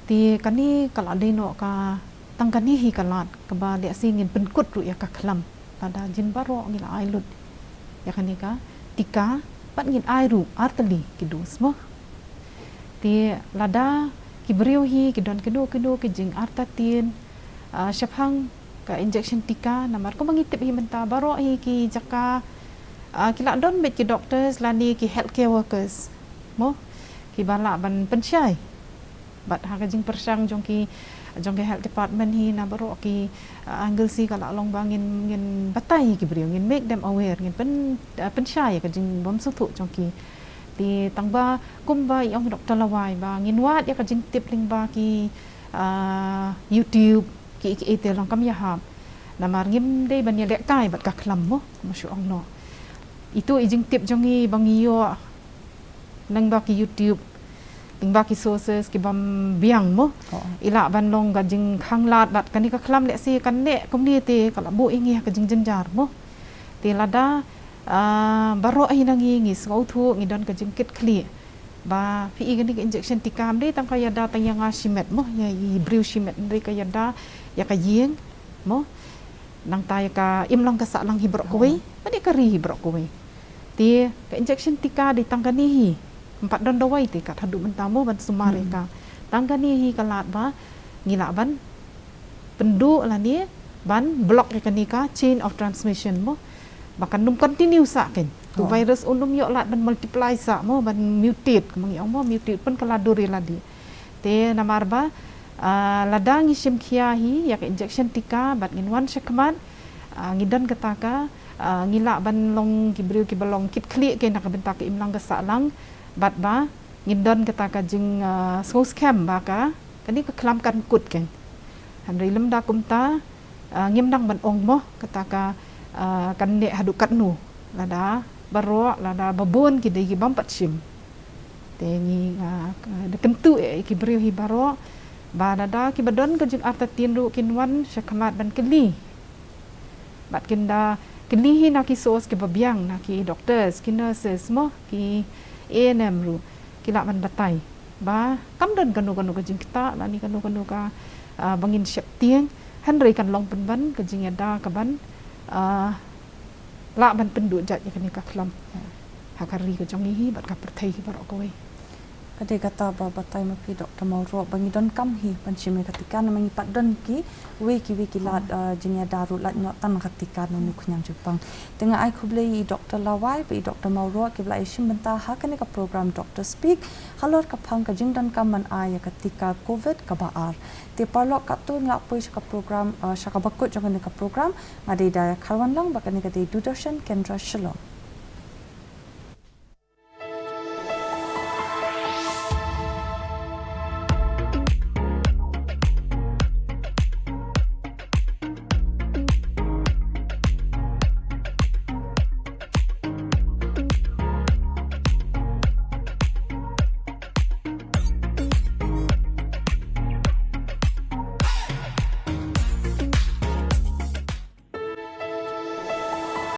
Te kane ka la dei noh ka, tang kane hi ka lad kaba lehse ngin pynkut ruh ïa ka khlam. Lada jin baroh ngi la ai lut ïa kane ka tika, bad ngin ai ruh artylli ki dose mo. Te lada ki briew hi ki don kino kino ki jingartatien, ah, shaphang ka injection tika, namar kumba ngi tip hi mynta baroh hi ki jaka, ah, ki la don beit ki doctors lane ki healthcare workers mo, kiba lah ban pynshai. Bad ha ka jingpyrshang jong ki, jong ki health department hi na baroh ki, ah, angle, shi ka la long ba ngin, ngin batai ki briew, ngin make them aware, ngin pyn, ah, pynshai ïa ka jingbymsngewthuh jong ki. Te tang ba kumba i ong Doctor Lawai ba ngin wad ïa ka jingtip lyngba ki, ah, YouTube, ki, ki, ite long kam ïahap. Namar ngim dei ban ïalehkai bad ka khlam mo, kumba shu ong noh. Itu i jingtip jong ngi ba ngi ïoh lyngba ki YouTube, lyngba ki sources kibym biang mo. I lah ban long ka jingkhanglad bad kane ka khlam lehse kan neh kumne te ka la buh ïa ngi ha ka jingjynjar mo. Te lada, ah, baroh hi na ngi ngi sngewthuh, ngi don ka jingkitkhlieh ba phi i kane ka injection tika ym dei tang ka ïada tang ïa nga shimet mo, ïa i briew shimet, hynrei ka ïada ïa ka ïing mo. Nangta ïa ka imlang ka sahlang hi baroh kawei, bad ïa ka ri hi baroh kawei. Te ka injection tika dei tang kane hi. Ym pat don dawai te kat haduh mynta mo ban sumar ïa ka. Tang kane hi ka lad ba ngi lah ban pynduh lane ban block ïa kane ka chain of transmission mo. Ba kan ym continue sah ken. Tu virus un ym ïoh lad ban multiply sah mo, ban mutate, kumba ngi ong mo, mutate pynkylla dur ïa lade. Te namar ba, ah, lada ngi shim khia hi ïa ka injection tika bad ngin wan shakhmat, ah, ngi don kata ka, ah, ngi lah ban long ki briew kiba long kitkhlieh ken na ka bynta ka imlang ka sahlang, bad ba ngin don kata ka jing, ah, sngewskhem ba ka, kane ka khlam kan kut ken. Hynrei lymda kumta, ah, ngim nang ban ong mo kata ka, ah, kan neh haduh katno. Lada baroh, lada babun ki dei kibym pat shim. Te ngi, ah, ka, da kyntu ïa ki briew hi baroh ba lada kiba don ka jingartatien ruh kin wan shakhmat ban kylli. Bad kin da kylli hi na ki source kiba biang, na ki doctors, ki nurses mo, ki A N M ruh, ki lah ban batai ba kam don kano kano ka jingktah lane kano kano ka, Ah, ba ngin sheptieng, hynrei kan long pynban ka jingïada ka ban, ah, lah ban pynduh jait ïa kane ka khlam ha ka ri ka jong ngi hi bad ka pyrthei hi baroh kawei. Ka dei kata ba batai ma phi Doctor Mawroh, ba ngi donkam hi ban shim ïa ka tika, namar ngi pat don kiwei kiwei ki lad, ah, jingïada ruh lait noh tang ka tika na une u khñiang jingpang. Te nga ai khublei ïa i Doctor Lawai bad i Doctor Mawroh kiba la ïashim bynta ha kane ka program Doctor Speak halor ka phang ka jingdonkam ban ai ïa ka tika Covid kaba ar. Te paralok, katto ngi la poi sha ka program, ah, sha kaba kut jong kane ka program, nga dei Daya Kharwanlang bad kane ka dei Doordarshan Kendra Shillong.